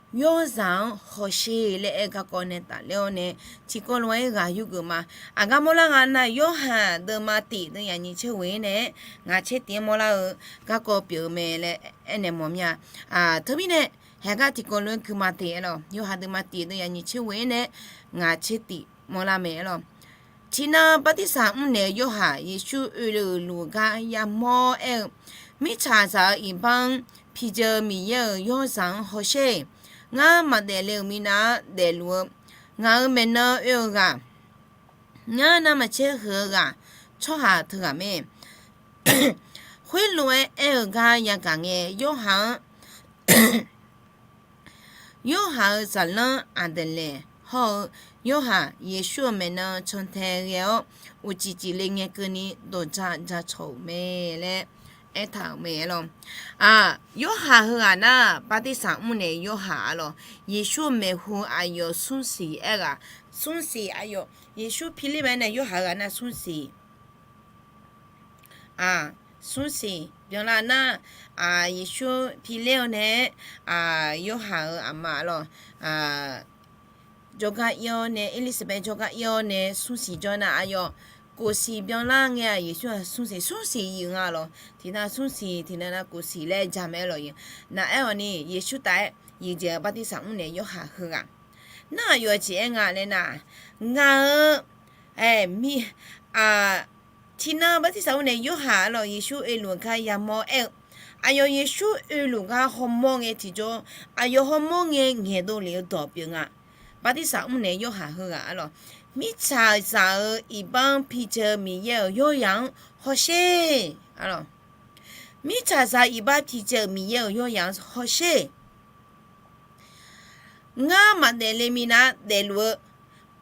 yawrzaq-anr hawsher laer aer garkawv nae tafler-awr nae, tiqkawv lof-aer ghaq yurgeuf ma. Aqgar mawrlar nga nar, Yorhaq deuvma tiq deuv yaf nyiq tser ghoe-aer nae-aer, ngaq tser tiq-anr mawrlar-eu garkawv pyeuf-eu mae laer aernaeq mawf mir-a. Teumirnae haeq gar tiqkawv lof-aer guima te-a lawq. Yorhaq deuvma tiq deuv yaf nyiq tser ghoe-aer nae-aer, ngaq tser tiq mawrlar mae-a lawq. Tiqnan bartirsaq mrnaeq-eu Yorhaq Yeqsur oe le-euq luf-eu gar yamawr aer-eu, Mirtsaqzaq-euq iqbax-anr pidzeur Miqyaer-euq yawrzaq-anr hawsher. Ngar maqdaef le-euq minav-anr daefluf-eu, ngaq-euq maeqnan oe-eu ghaq, ngar navmaqtser huiq-eu ghaq, tsawrhaq teughaq mae. Khoerlof-aer aer-eu gar yagaq ngae, Yorhaq-anr Yorhaq-euq zaqlanr Aqdeqlaeq hawr-eu Yorhaq Yeqsur-euq maeqnan cantae ghae-awr, uqcif cifle ngae keuvni dawqja ja cawq-euq mae laer aertaq-euq mae-a lawq. Yorhaq heughaq nar bartirsaq mrnaeq-eu Yorhaq-a lawq. Yeqsur-euq maeqhu aqyawf smrsiq aerghaq, smrsiq aqyawf Yeqsur pirler mae nae Yorhaq heughaq nar smrsiq smrsiq byanlar nar, Yeqsur piler-awr nae, Yorhaq-euq aqma lawq, jawrgar ir-awr nae, Erlirsaeqbaev jawrgar ir-awr nae smrsiq jawr nar, aqyawf khofsiq byanlar ngae-aq, Yeqsur-aq smrsiq, smrsiq yif nga lawq. Tiqnan smrsiq, tiqnan nar khofsiq laer jamaeq lawq. Naq aer-awq ni, Yeqsur taf-aer yif dzaeq-eu bartirsaq mr naeq Yorhaq heughaq. Nar aqyawf aqjeq aer nga laer nar, ngaq-euq, aer, mi, tiqnan bartirsaq mr naeq Yorhaq arlawq, Yeqsur oeluf gar yamawr aer-eu, aqyawf Yeqsur oeluf gar hawmawr ngae tiqjawr, aqyawf hawmawr ngae ngaeqdov lef-eu dawq pyeuf nga. Bartirsaq mr naeq Yorhaq heughaq arlawq, mirtsaqzaq-euq iqbax-anr pidzae-eu Miqyaer-euq yawryaq-anr hawsher. Arlawq, mirtsaqzaq iqbax pidzae-euq Miqyaer-euq yawryaq-anr hawsher. Ngar maqdaef le minav-anr daefluf-eu,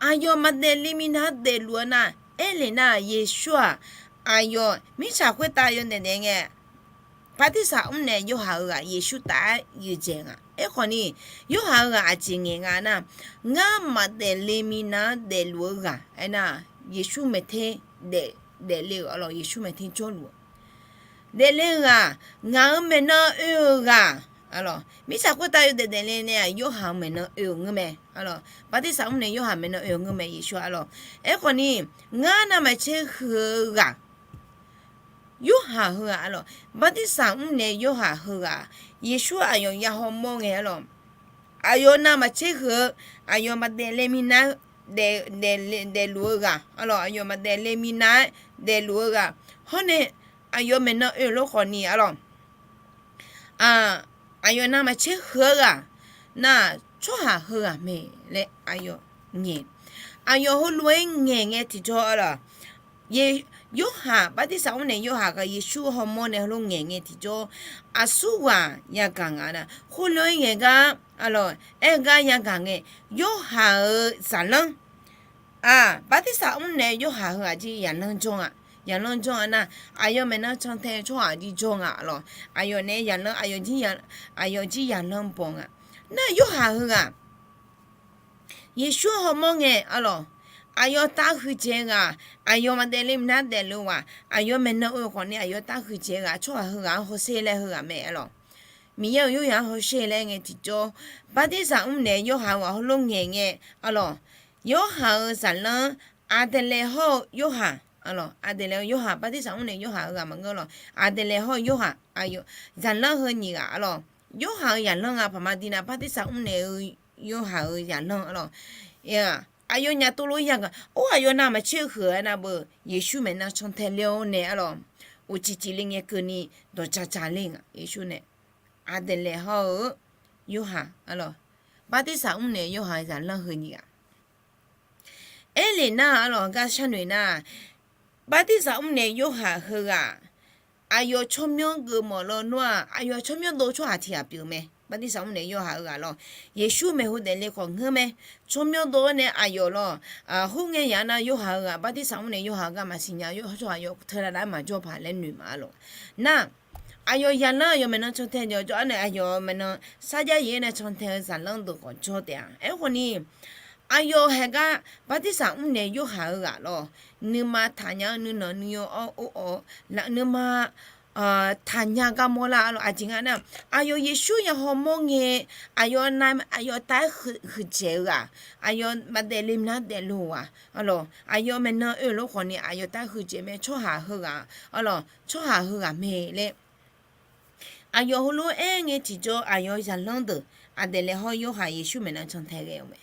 aqyawf maqdaef le minav-anr daefluf-eu nar, aerlef nar-aq, Yeqsur-aq, aqyawf mirtsaq khoertav yawdaef daef ngae, bartirsaq mr naeq Yorhaq heughaq Yeqsur taf-aer yif dzaeq nga. Aerkhawf ni, Yorhaq heughaq aqjeq ngaeq nga nar, ngar maqdaef le minav-anr daefluf-eu ghaq aernar, Yeqsur maeqter daef, daefle-euq arlawq, Yeqsur maeqter jawrluf-eu daefle-eu ghaq, ngaq-euq maeqnan oe-euq ghaq, arlawq, mirtsaq khoertav yawdaef daefle nae-aq, Yorhaq-euq maeqnan oe-euq ngeur mae, arlawq, bartirsaq mr naeq Yorhaq maeqnan oe-euq ngeur mae, Yeqsur arlawq. Aerkhawf ni, ngar navmaqtser huiq-eu ghaq, Yorhaq heughaq arlawq, bartirsaq mr naeq Yorhaq heughaq, Yeqsur aqyawf ya hawmawr ngae arlawq, aqyawf navmaqtser huiq-eu, aqyawf maqdaef le minav-anr daef, daefluf-eu ghaq, arlawq, aqyawf maqdaef le minav-aer daefluf-eu ghaq, hawr nae aqyawf maeqnan oe-euq lof khawf ni arlawq, aqyawf navmaqtser huiq-eu ghaq nar, tsawrhaq heughaq mae laer aqyawf ngaeq, aqyawf heulof-aer ngaeq ngae tiqjawr arlawq, Yorhaq, bartirsaq mr naeq Yorhaq ghaq Yeqsur hawmawr nae heulof ngaeq ngae tiqjawr, aqsurghaq yagaq nga nar, khoerlof-aer ngaeq gar, arlawq, aer-eu gar yagaq ngae, Yorhaq-euq zaqlanr, bartirsaq mr naeq Yorhaq heughaq jir yaqlanr jawr nga. Yaqlanr jawr nga nar, aqyawf maeqnan cantae-eu tsawrhaq jir jawr nga arlawq. Aqyawf nae yaqlanr, aqyawf jir ya, aqyawf jir yaqlanr baw nga. Nar Yorhaq heughaq Yeqsur hawmawr ngae arlawq, aqyawf taf huiqdzaeq-eu ghaq, aqyawf maqdaef le minav-anr daefluf-eu ghaq, aqyawf maeqnan oe-eu khawf ni aqyawf taf huiqdzaeq-eu ghaq, tsawrhaq heughaq-anr hawsher laer heughaq mae arlawq. Miqyaer-euq Yorhaq-anr hawsher laer ngae tiqjawr, bartirsaq mr naeq Yorhaq heughaq heulof ngaeq ngae arlawq, Yorhaq-euq zaqlanr, Aqdaeqlaeq hawr-eu Yorhaq, arlawq, Aqdaeqlaeq-eu Yorhaq, bartirsaq mr naeq Yorhaq heughaq maqngeur lawq. Aqdaeqlaeq hawr-eu Yorhaq, zaqlanr heu nyiq ghaq arlawq. Yorhaq-euq zaqlanr nga paqma di nar, bartirsaq mr naeq-eu Yorhaq-euq zaqlanr arlawq. Aqyawf nyaf tov lof yagaq, or, aqyawf navmaqtser huiq-eu aernar beu, Yeqsur maeqnan cantae ler-awr nae arlawq, uqcif cifle ngae keuvni dawqja ja ler nga Yeqsur nae. Aqdaeqlaeq hawr-eu Yorhaq arlawq, bartirsaq mr naeq Yorhaq-euq zaqlanr heu nyiq ghaq. Aerlef nar arlawq, gar sharnoeq nar, bartirsaq mr naeq Yorhaq heughaq, aqyawf tsawrmyanr geufmawf lawnmr-aq, aqyawf tsawrmyanr dov tsawrhaq tiq ghaq pyeuf mae. Bartirsaq mr naeq Yorhaq heughaq lawq, Yeqsur maeqhu daefle khawf ngeur mae. Tsawrmyanr dov-awr nae aqyawf lawq, khoerngae yaq nar Yorhaq heughaq, bartirsaq mr naeq Yorhaq heughaq maqsiq nya, tsawrhaq aqyawf teunav nar maqjawr paq laer noeq ma lawq. Nar, aqyawf zaqlanr aqyawf maeqnan cantae jawr jawr-awr nae aqyawf maeqnan sarjax yaef-aer nae cantae-eu zaqlanr deuq khawf jawr taef-a. Aerkhawf ni, aqyawf haeq gar bartirsaq mr naeq Yorhaq heughaq lawq, nuima taqnya-eu nuinanq nuiyo-awr or-awq, nuima taqnya gar mawrlar arlawq. Aqjeq nga nar, aqyawf Yeqsur ya hawmawr ngae, aqyawf na, aqyawf taf-aer huiqdzaeq-eu ghaq, aqyawf maqdaef le minav daefluf-eu ghaq arlawq, aqyawf maeqnan oe-euq lof khawf ni aqyawf taf huiqdzaeq mae, tsawrhaq heughaq arlawq, tsawrhaq heughaq mae laer aqyawf heulof-aer ngae tiqjawr, aqyawf zaqlanr deuq Aqdaeqlaeq hawr Yorhaq Yeqsur maeqnan cantae ghae-eu mae.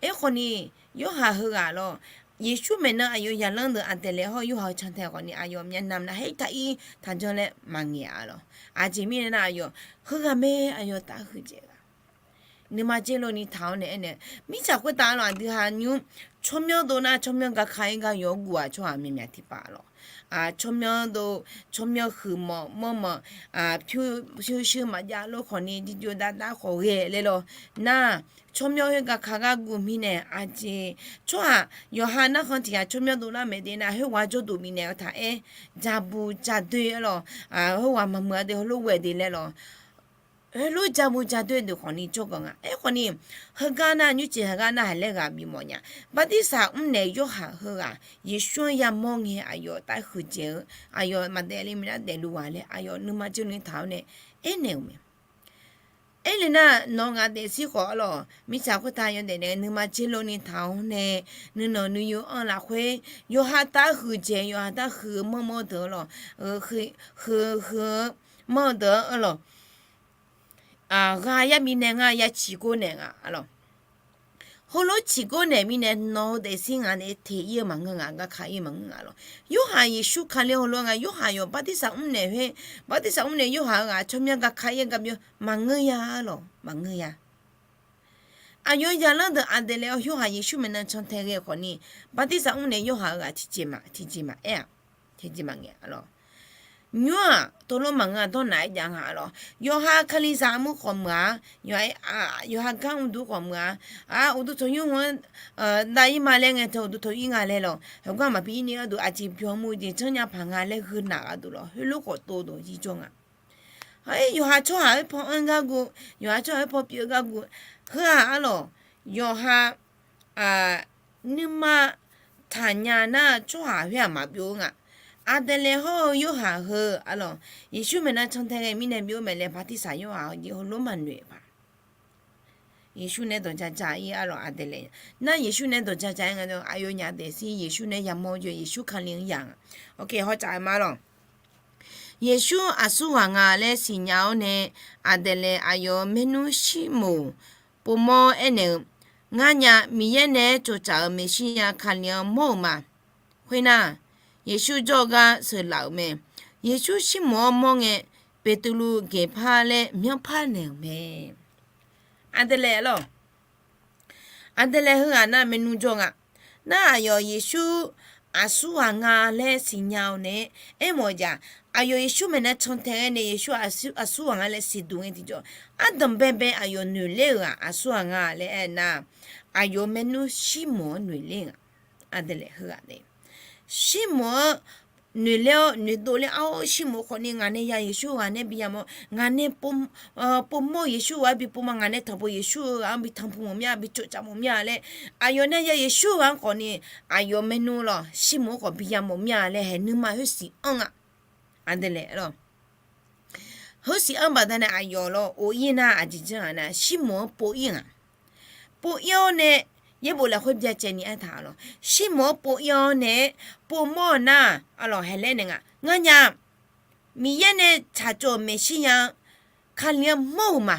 Aerkhawf ni, Yorhaq heughaq lawq, Yeqsur maeqnan aqyawf zaqlanr deuq Aqdaeqlaeq hawr Yorhaq-eu cantae khawf ni aqyawf myavnam nav her taq ir taq janr laer maqngaeq-a lawq. Aqjeq mirnae nar, aqyawf heughaq mae, aqyawf taf huiqdzaeq ghaq. Nuima dzer lov ni taq-awr nae aernaeq, mirtsaq khoertav lawq, aqdui ha nymr tsawrmyanr dov nar tsawrmyanr gaka ir gar yawguv-aq, tsawrhaq myaqmyaq tiqpav lawq. Tsawrmyanr dov, tsawrmyanr huiqmawf manrmawf, pyurshuir maqjav lof khawf ni jirjov dardav khawf ghae laer lawq. Nar, tsawrmyanr khoer gaka gar guv mirnae aqjeq, tsawrhaq yawqha narkhan tiq ghaq tsawrmyanr dovlar maeq de nar, khoerghaq jawrduq bifnaeq-eu taq aer, jabuq jadoe-a lawq, khoerghaq maqmuiq-a de heulof ghae de laer lawq. heulof jabu jadoer deuq khawfni jawrgawq nga. Aerkhawfni, heugar nar nymrcif heugar nar haiq laer ghaq bifmawf nya. Bartirsaq mrnaeq Yorhaq heughaq Yeqsur-anr yamawr ngae aqyawf tafhuiq dzaeq-eu, aqyawf maqdaef le mirnar daefluf ghaq laer aqyawf nuima jawrni taq-awr nae aernaeq-euq mae. Aerle nar nawq ngaq daefzir khawf arlawq, mirtsaq khoertav yawdaef naeq nuima jerlov ni taq-awr nae, nuinanq nuiyu-anr lafkhoer yawqha tafhuiq dzaeq, yawqha tafhuiq-eu manrmanr deuq arlawq, huiq huiq-eu manr-eu deuq arlawq, ghaq yar bifnaeq nga, ya ciqgor naeq nga arlawq. Heulof ciqgor naeq mirnae nawq-eu daefzir ngaq nae teq ir-eu maqngeur nga, gaka ir-eu maqngeur nga arlawq. Yorhaq Yeqsur Kali heulof nga, Yorhaq yawf bartirsaq mrnaeq khoer, bartirsaq mrnaeq Yorhaq-eu ghaq tsawrmyanr gaka ir-eu gar byov maqngeur ya arlawq, maqngeur ya. Aqyawf zaqlanr deuq Aqdaeqlaeq-awr Yorhaq Yeqsur maeqnan cantae ghae khawfni, bartirsaq mrnaeq Yorhaq-eu ghaq tiqjeq maqaer-aq, tiqjeq maqngaeq arlawq. Nymr-aq tov lor maqngeur-aq dawrnaq-aer jav nga arlawq. Yawqha Kalizaq armur khawf meuq-a, yawqha gar uqduq khawf meuq-a, uqduq tanqnymr-anr dav ir ma laer ngae teu uqduq tanqnymr ir nga laer lawq. Heugar maqbi ir ni gharduq aqjeq byan mur jeq janrnya paq nga laer gheu naq gharduq lawq, heulof khawf tov dawq jir jawr nga. Yawqha tsawrhaq-aer paw anr gargu, yawqha tsawrhaq-aer paw pyeuf-eu gargu, heu-aq arlawq, yawqha nuima taqnya nar tsawrhaq khoer-aq maqbyov-eu nga. Aqdaeqlaeq hawr-eu Yorhaq heu arlawq, Yeqsur maeqnan cantae ghae mirnae byov mae laer bartirsaq Yorhaq-eu jeq heulof maqnoeq paq. Yeqsur nae dawq jaja ir arlawq Aqdaeqlaeq. Nar Yeqsur nae dawq jaja ir nga, aqyawfnyaf daefzir Yeqsur nae yamawr-eu jeq Yeqsur Kali-anr ya nga. Hawtsaf-eu ma lawq. Yeqsur aqsurghaq nga laer siqnya-awr nae, Aqdaeqlaeq aqyawf-euq maernmr Sirmoq povmawr aernaeq-eu, Ngar nya, Miqyaer nae aer cawqcaf-euq Meqsirya Kali-anr mawr-euq ma. Khoernar, Yeqsur jawr-eu gar sheuqlaf-euq mae. Yeqsur Sirmoq-anr mawr ngae, Beqtuvluv geqpar laer myanrpar naeq-euq mae. Aqdaeqlaeq lawq. Aqdaeqlaeq heughaq nar maernmr jawr nga. Nar aqyawf Yeqsur aqsurghaq nga laer siqnya-awr nae aermawf-eu jeq-aq, aqyawf Yeqsur maeqnan cantae ghae nae Yeqsur aqsurghaq nga laer siqduq ngae tiqjawr, ardanq baebae aqyawf noeqler-euq-aq aqsurghaq nga laer aernar, aqyawf maernmr Sirmoq-anr noeqler-euq-aq, Aqdaeqlaeq heughaq nae Sirmoq-anr noeqler-awr noeqdov ler-awr, Sirmoq khawfni ngaq nae ya Yeqsur ghaq nae bi yamawr, ngaq nae povmawr-eu Yeqsur ghaq-anr bi povma, ngaq nae tanqpuq Yeqsur-eu ghaq-anr bi tanqpuq mawf mir-a, bi cawqcaf mawf mir-a laer, aqyawf nae ya Yeqsur ghaq-anr khawfni, aqyawf maernmr lawq Sirmoq khawf bi yamawr mir-a laer hae nuima heusiq anr nga. Aqdaeqlaeq lawq. Heusiq anr baqdanae aqyawf lawq of ir nar aqjeq janr-aq nar Sirmoq-anr pov ir nga. Pov ir-awr nae, yaerbof lafkhoer byacaevni aertaq-a lawq. Sirmoq-anr pov ir-awr nae, povmawr-eu nar, arlawq haeq laer naeq nga, Ngar nya, Miqyaer nae tsaqtsov-euq Meqsirya-anr, Kali-anr mawr-euq ma.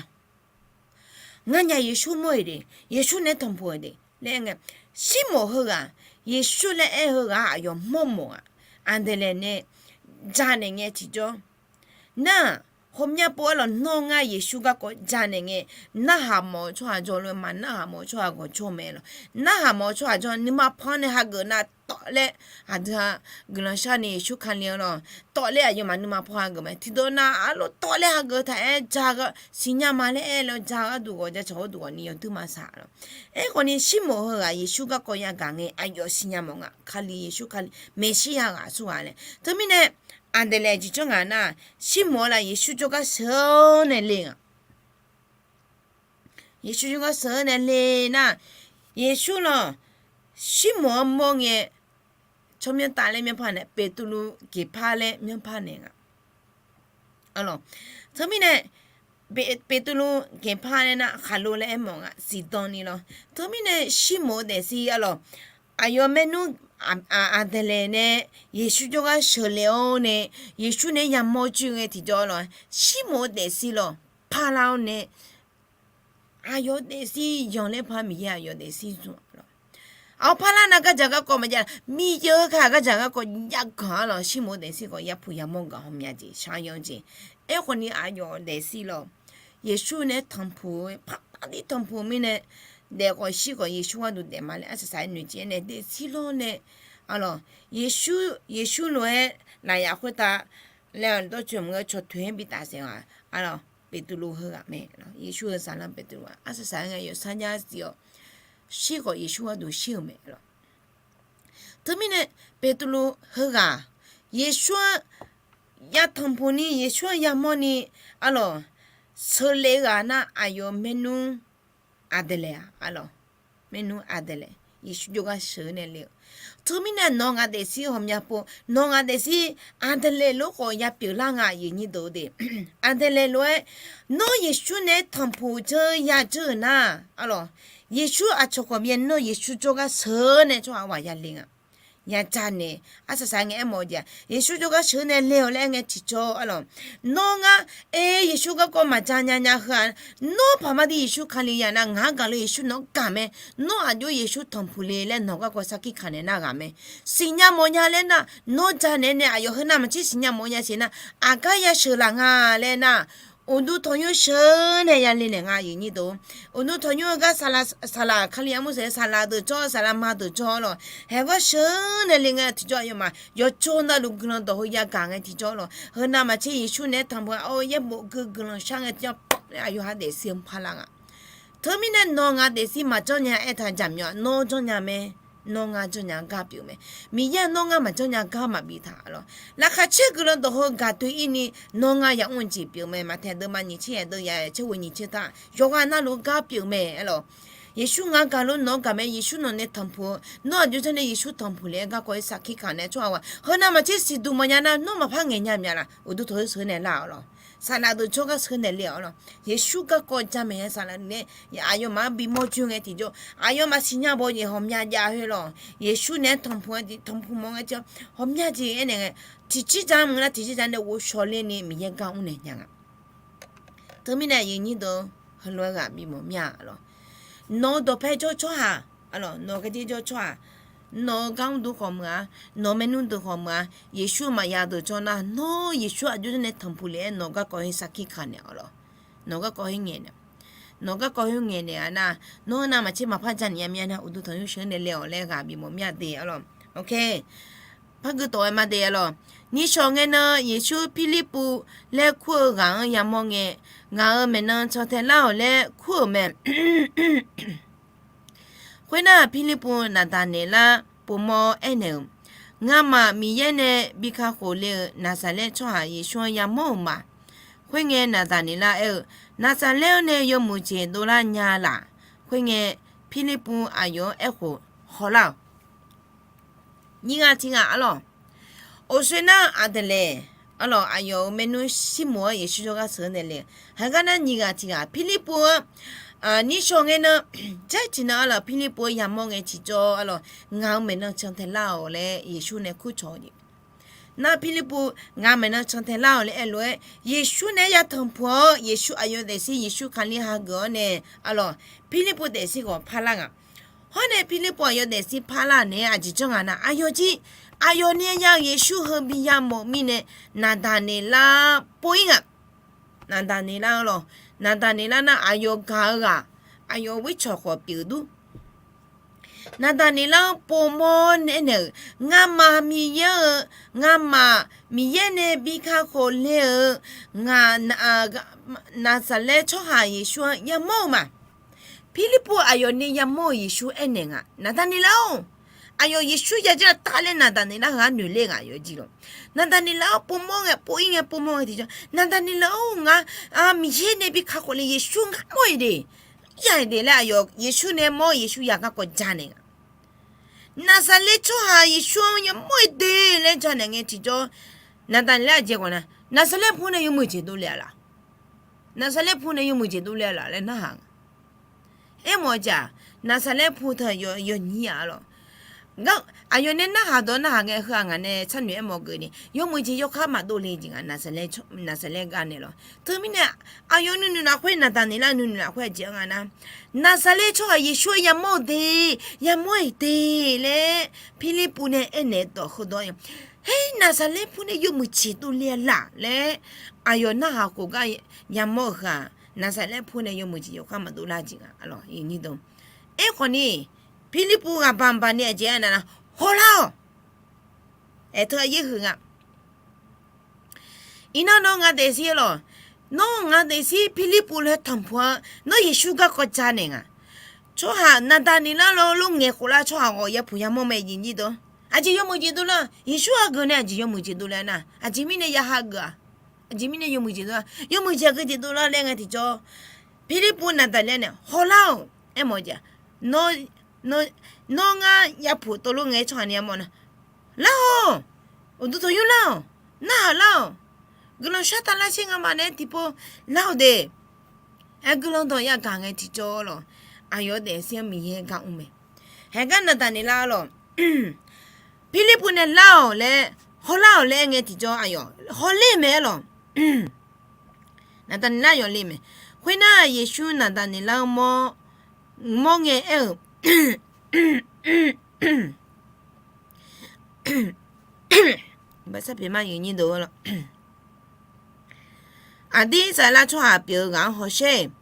Ngar nya Yeqsur mawr-euq de, Yeqsur nae tanqpuq-euq de laer aer ngae, Sirmoq heughaq, Yeqsur laer aer-eu ghaq aqyawf mawrmawf-aq, Aqdaeqlaeq nae janaeq ngae tiqjawr, nar, hawmya pov-aer lawq, nawr ngar Yeqsur garkawv janaeq ngae, narhaq mawf-eu tsawrhaq jawr lof-aer ma, narhaq mawf-eu tsawrhaq gawqjawr mae lawq. Narhaq mawf-eu tsawrhaq jawr nuima pan nae hageuf nar tawv laer, aqdui-aq guiqlanq sharni Yeqsur Kali-anr lawq tawv laer aqyawfmaf nuima pan hageuf mae. Tiqdawq nav arlof tawv laer hageuf taq-aer ja gar siqnya ma laer aer lawr ja gharduq ghawq ja cawq gharduq ghawqni yawduir ma saq lawq. Aerkhawfni Sirmoq heughaq Yeqsur garkawv yagaq ngae aqyawf siqnya mawf nga, Kali Yeqsur Kali Meqsirya ghaq aqsurghaq laer. Teumirnae Aqdaeqlaeq jeq janr ngaq nar, Sirmoq-anr laf Yeqsur jawrgar sheuq-awr nae le nga. Yeqsur jawrgar sheuq-awr nae le nar, Yeqsur lawq Sirmoq-anr mawr ngae, tsawrmyanr tav laer myanrpar naeq, Beqtuvluv geqpar laer myanrpar naeq nga. Teumirnae Beqtuvluv geqpar laer nar khaqlo laer aermawf nga, siqdan ni lawr. Teumirnae Sirmoq-eu daefzir arlawq, aqyawf maernmr Aqdaeqlaeq nae Yeqsur jawrgar sheuqle-awr nae, Yeqsur nae yamawr joe ngae tiqjawr lawq, Sirmoq-eu daefzir lawq parlar-awr nae, aqyawf daefzir yanq laer par Miqyaer aqyawf daefzir zmq lawq. Aqyawf parlar nar gardzaq garkawv maqjav, Miqyaer-eu ka gardzaq garkawv jav gaq-a lawq, Sirmoq-eu daefzir khawf yapuq yamawr gaq hawmya jeq shar yanr jeq. Aerkhawfni aqyawf daefzir lawq, Yeqsur nae tanqpuq-eu par tavdir tanqpuq mirnae, daef khawf shir khawf Yeqsur gharduq daef ma laer arsaq saq-aer noeqtsaev-aer nae daefzir lawr nae, arlawq, Yeqsur, Yeqsur lof-aer lafyaf khoertav laer dawrcoeni maqngeur cawq toeq-aer bi tafsaef-a, arlawq, Beqtuvluv heughaq mae. Yeqsur-eu zaqlanr Beqtuvluv-aq arsaq saq-aer ngae yawsar jar zif-awq, shir khawf Yeqsur gharduq shir-euq mae lawq. Teumirnae Beqtuvluv heughaq Yeqsur-anr yatanqpuq ni, Yeqsur-anr yamawr ni, arlawq, sheuqle-eu ghaq nar aqyawf maernmr aqdaeqlaeq-aq, arlawq, maernmr aqdaeqlaeq, Yeqsur jawrgar sheuq-eu nae le-eu. Teumirnae nawq-eu ngaq daefzir ghawqmya pov, nawq-eu ngaq daefzir aqdaeqlaeq lof khawf ya pyeuflar nga, aqyuif nyir deuq de. Aqdaeqlaeq lof-aer, nawr Yeqsur naeq-aer tanqpuq dzeur ya dzeur-euq nar, arlawq, Yeqsur aqcawq khawf byae nawr Yeqsur jawrgar sheuq-eu nae tsawrhaq ghaq ya le nga. Ya janaeq arsaq saq ngae aermawf-eu jeq-aq, Yeqsur jawrgar sheuq-eu nae le-awq laer aer ngae tiqjawr, arlawq, nawr ngar, e, Yeqsur garkawv maqja nya nya heu-aq, nawr paqmar dir Yeqsur Kali ya nar, ngaq-anr gaq lof Yeqsur nawq-anr gaq mae. Nawr aqjox Yeqsur tanqpuq le laer nawq garkawv sarkir kaq naeq nar ghaq mae. Siqnya mawfnya laer nar, nawr janaeq nae aqyawf heu navmaqtser siqnya mawfnya siq nar, aqgar ya sheuqlaf nga laer nar, uqduq tanqnymr sheuq-eu nae ya le naeq nga, aqyuif nyir deuq. Uqduq tanqnymr-eu gar saqlaq, saqlaq Kali armur saqlaq deuq jawr, saqlaq ma deuq jawr lawq. Haeq ghawr sheuq-eu nae le ngae tiqjawr, aqyawfmaf yawqjawr navluf guiqlanq dawq heu yagaq ngae tiqjawr lawq. Heu navmaqtser Yeqsur naeq-aer tanqpuq-a, or, yaerbof gui guiqlanq shar ngae tiqjawr, pawq laer aqyawf ha daefzir-anr parlar nga. Teumirnae nawq-eu ngaq daefzir maqjanr nya aertaq jaqmyawf-aq, nawr janrnya mae. Nawr ngar janrnya gar pyeuf mae. Miqyaer-aq nawr ngar maqjanr nya gar maqbif taq, arlawq. Laqkhaq caer guiqlanq dawq heu gaqdoe-ir ni nawr ngar yamr-eu jeq pyeuf mae. Maqtaeq deuvma nyiq tser yaeq deuv ya caer ghoe nyiq tser taq, yawqghaq navluf-eu gar pyeuf mae, arlawq. Yeqsur ngar gaq lof nawq-anr gaq mae. Yeqsur nawq nae tanqpuq-eu, nawr aqjox janr nae Yeqsur tanqpuq le-aer garkawv-aer sarkir kaq naeq tsawrhaq ghaq heu navmaqtser siqduq maqnya nar, nawr maqpar ngaeq nya mya laf, uqduq tanqnymr sheuq-eu nae lar, arlawq. Saqlaq deuq jawr gar sheuq-eu nae le-awq, arlawq. Yeqsur garkawv jamaeq-aer saqlaq nae, aqyawfmaf-anr bimawr joe ngae tiqjawr, aqyawfmaf siqnya baw jeq ghawqmya jav khoer lawq. Yeqsur naeq-aer tanqpuq-a, tanqpuq mawf ngae tiqjawr, ghawqmya jeq aernaeq ngae, tiqjir ja mq nar tiqjir ja nae ghovshaw ler ni Miqyaer gar mr naeq nya nga. Teumirnae aqyuif nyir deuq, heulof-aer ghaq bimawf mir-a, arlawq. Nawq-eu dawqpae jawr tsawrhaq, arlawq, nawq-eu garjer jawr tsawrhaq, nawq-eu gar mr deuq khawf meuq-a, nawq-eu maernmr deuq khawf meuq-a, Yeqsur maqya deuq jawr nar, nawr Yeqsur aqjox janr nae tanqpuq le-aer nawq garkawv-aer sarkir kaq naeq, arlawq. Nawq garkawv khoer ngaeq naeq, nawq garkawv khoer ngaeq naeq-a nar, nawr navmaqtser maqpar janaeq nya mir-a nar, uqduq tanqnymr sheuq-eu nae le-awq laer ghaq bimawf mir-a de, arlawq. Ok. Par gui tawf-aer ma de, arlawq. Nishawq ngae nan Yeqsur Pirlirpuv laer kur-eu ghaq-anr yamawr ngae, ngaq-euq maeqnan cantae lar-awq laer kur-euq mae. Khoernar, Pirlirpuv Naqdaqneqlar povmawr-awr aernaeq-euq, Ngamaf Miqyaer nae bi kakhof le-euq Naqsaqlaer tsawrhaq Yeqsur-anr yamawr-euq ma. Khoerngae, Naqdaqneqlar aer-eu, Naqsaqlaer-anr nae yawmuiq jeq dovlar nya laf. Khoerngae, Pirlirpuv aqyawf-anr aerkhof hawlar-awq. Nyiq ghaq tiq ghaq, arlawq. Oqsoer nar, aqdaeqlaeq, arlawq, aqyawf-euq maernmr Sirmoq-anr Yeqsur jawrgar sheuq-eu nae le. Heugar nar nyiq ghaq tiq ghaq, Pirlirpuv-anr, nishawq ngae nan, jar tiqnan, arlawq, Pirlirpuv-anr yamawr ngae tiqjawr, arlawq, ngaq-euq maeqnan cantae lar-awq laer Yeqsur nae kurcawq-eu jeq. Nar Pirlirpuv ngaq-euq maeqnan cantae lar-awq laer aerlof-aer, Yeqsur nae-aer ya tanqpuq-awr, Yeqsur aqyawf daefzir Yeqsur Kali hageuf-awr nae, arlawq, Pirlirpuv daefzir ghawq parlar nga. Hawr nae Pirlirpuv aqyawf daefzir parlar naeq-aer aqjeq janr nga nar, aqyawf jir, aqyawf nae ya-euq Yeqsur heu bi yamawf mirnae, Naqdaqneqlar pov-ir nga. Naqdaqneqlar-anr lawq, Naqdaqneqlar nar aqyawf gaq-eu ghaq, aqyawf-euq wircawq khawf pyeuf dur. Naqdaqneqlar-anr povmawr nae aernaeq-euq, Ngamaf Miqyaer-eu, ngamaf Miqyaer nae bi kakhof le-euq, ngaq, Naqsaqlaer tsawrhaq Yeqsur-anr yamawr-eu ma. Pirlirpuv aqyawf nae yamawr-euq Yeqsur aernaeq nga, Naqdaqneqlar-or, aqyawf Yeqsur ya jir-a taq laer Naqdaqneqlar heugar noeqler nga, aqyawf jir lawq. Naqdaqneqlar-anr povmawr ngae, pov-ir ngae, povmawr ngae tiqjawr, Naqdaqneqlar-or, ngar Miqyaer nae bi kakhof le Yeqsur ngar mawr-iq de, ya-iq de laer aqyawf Yeqsur nae mawr, Yeqsur ya garkawv janaeq nga. Naqsaqlaer tsawrhaq Yeqsur-anr yamawr-iq de laer janaeq ngae tiqjawr, Naqdaqneqlar aqjeq ghawq nar, Naqsaqlaer pu nae yawmuiq jeq dovle-a laf? Naqsaqlaer pu nae yawmuiq jeq dovle-a laf laer narhaq nga. Aermawf-eu jeq-aq, Naqsaqlaer pu teu yawnyir-a lawq. Aqyawf nae narhaq dawq narhaq ngae heu-aq, ngaq nae sharnoeq aermawf geuf ni, yawmuiq jeq yawkhav maqdov le jeq nga, Naqsaqlaer gar nae lawq. Teumirnae, aqyawf nuinoeq lafkhoer, Naqdaqneqlar nuinoeq lafkhoer aqjeq-anr nga nar, Naqsaqlaer tsawrhaq Yeqsur-anr yamawr-eu de, yamawr-iq de laer Pirlirpuv nae aernaeq dawq heudawq-a, Her, Naqsaqlaer pu nae yawmuiq jeq dovle-a laf laer aqyawf narhaq khof gar yamawr-eu heu-aq, Naqsaqlaer pu nae yawmuiq jeq yawkhav maqdov lar jeq nga, arlawq. Aerkhawf ni, Pirlirpuv ghaqbaq baq ni aqjeq-anr nar, hawlar-awq. Aerteu-a yaer huiq nga. Iqnan nawq-eu ngaq daefzir lawq, nawr-eu ngaq daefzir Pirlirpuv laer tanqpuq-a, nawr Yeqsur garkawv janaeq nga. Tsawrhaq Naqdaqneqlar lawr lof ngaeq khoflar tsawrhaq ghawq yapuq yamawr mae, aqjeq nyir deuq. Aqjeq yawmuiq jeq dovle-a, Yeqsur hageuf nae aqjeq yawmuiq jeq dovle-a nar, aqjeq mirnae ya hageuf-aq? Aqjeq mirnae yawmuiq jeq dov-a, yawmuiq jeq aqgeu jeq dovlar laer ngae tiqjawr, Pirlirpuv Naqdaqlir nae hawlar-awq aermawf-eu jeq, nawr ngar yapuq tov lof ngae tsawrhaq ni yamawr nar, lar-awq, uqduq tanqnymr lar-awq, narhaq lar-awq, guiqlanq shar tavlar sher ngamaf nae tiqpov lar-awq de. Aer guiqlanq dawq yagaq ngae tiqjawr lawq, aqyawf daefzir-anr Miqyaer gar mr mae. Haeqgar Naqdaqneqlar lawq, Pirlirpuv nae lar-awq laer, hawlar-awq laer aer ngae tiqjawr aqyawf hawler mae aer lawq. Naqdaqneqlar aqyawf le mae. Khoernar Yeqsur Naqdaqneqlar-anr mawr ngae aer-euq, Aqdir saflar tsawrhaq pyeuf-eu ghaq-anr hawsher.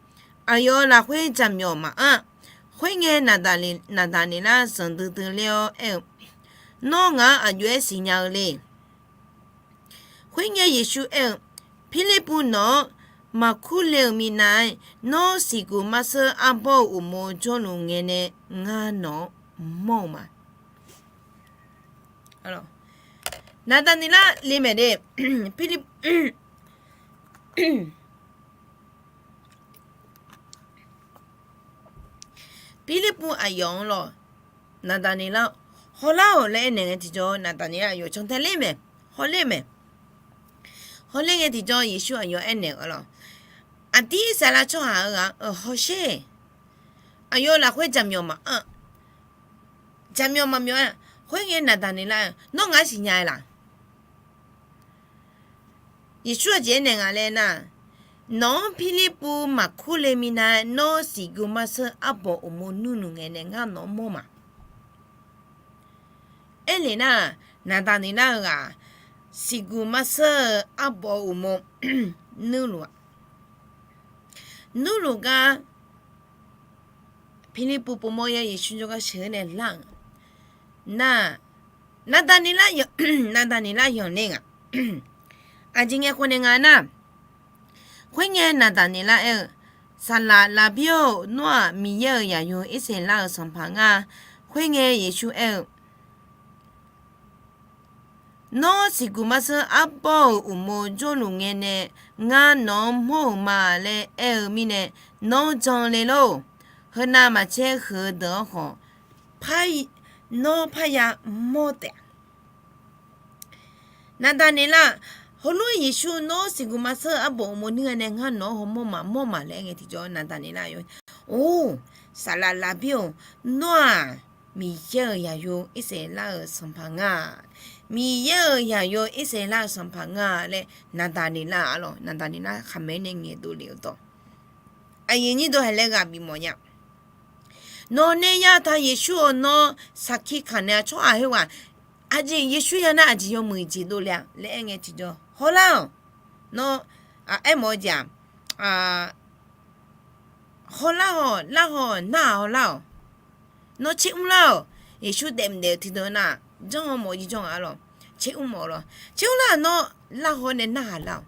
Aqyawf-euq lafkhoer jaqmyawf maqanr. Khoerngae, Naqdaqneqlar zanqdui dui ler-awr aer-eu, Nawr ngaq-anr aqjox-aer siqnya-eu le. Khoerngae, Yeqsur aer-eu, Pirlirpuv nawq-anr maqkur le-euq minav-aer, nawr siqguq marseur arbawr-euq uqmov jawrluf ngae nae ngar nawq-anr mawr-eu ma. Naqdaqneqlar le maeq de. Pirlirpuv Pirlirpuv aqyawf-anr lawq, Naqdaqneqlar hawlar-awq laer aernaeq ngae tiqjawr, Naqdaqneqlar aqyawf cantae ler mae, hawler mae. Hawler ngae tiqjawr, Yeqsur aqyawf aernaeq-eu lawq, Aqdir saflar tsawrhaq-eu ghaq-anr hawsher. Aqyawf lafkhoer jaqmyawf maqanr. Jaqmyawf maqmyawf-aer, khoerngae Naqdaqneqlar-aer, Nawr ngaq-anr siqnya-eu laq? Yeqsur aqjeq aernaeq nga laer nar, Nawq-anr Pirlirpuv maqkur le minav-aer, nawr siqguq marseur arbawr uqmov nuirluf ngae nae ngar nawq-anr mawr ma. Aerlef nar, Naqdaqneqlar-eu ghaq siqguq marseur-eu arbawr uqmov nuirluf-aq, nuirluf gar Pirlirpuv povmawr-aer Yeqsur jawrgar sheuq-eu nae lar-euq nar, Naqdaqneqlar, Naqdaqneqlar yanqler nga. Aqjeq ngae khawf nae nga nar, khoerngae Naqdaqneqlar aer-eu, Saqlaq Laqbir-or, nawr-aq Miqyaer-euq zaqyo Irsaqleqlav-euq sanqpaq ngar. Khoerngae Yeqsur aer-eu, Nawr siqguq marseur arbawr-euq uqmov jawrluf ngae nae ngar nawq-anr mawr-euq ma laer aer-eu mirnae, nawr jan le lor. Heunav maqtser huiq-eu deuq-anr khawf, nawr parya mawr taef-a. Naqdaqneqlar, heulof-aer Yeqsur nawr siqguq marseur arbawr uqmov nuir-a nae ngar nawq-anr hawmawr ma, mawr ma laer aer ngae tiqjawr, Naqdaqneqlar, Or, Saqlaq Laqbir-or, nawr-aq Miqyaer-euq zaqyo Irsaqleqlav-euq sanqpaq nga. Miqyaer-euq zaqyo Irsaqleqlav-euq sanqpaq nga laer Naqdaqneqlar-aq lawq, Naqdaqneqlar khaqmae nae ngaeqdov lef-eu dawq. Aqyuif aqnyir deuq haiq laer ghaq bif mawf nya. Nawq nae yataq Yeqsur-or, nawr saqki kaq nae-a tsawrhaq khoerghaq, aqjeq Yeqsur ya nar aqjeq yawmuiq jeq dovle-a laer aer ngae tiqjawr, hawlar-awq. Nawr aermawf-eu jeq-aq, hawlar-awq, lar-awq, narhaq hawlar-awq. Nawr tser mr lar-awq. Yeqsur daef mq daef-eu tiqdeuq nar, janr-awr mawf-eu jirjanr-a lawq. Tser mr mawf lawq. Tser mr lar-awq, nawr lar haw nae narhaq lar-awq.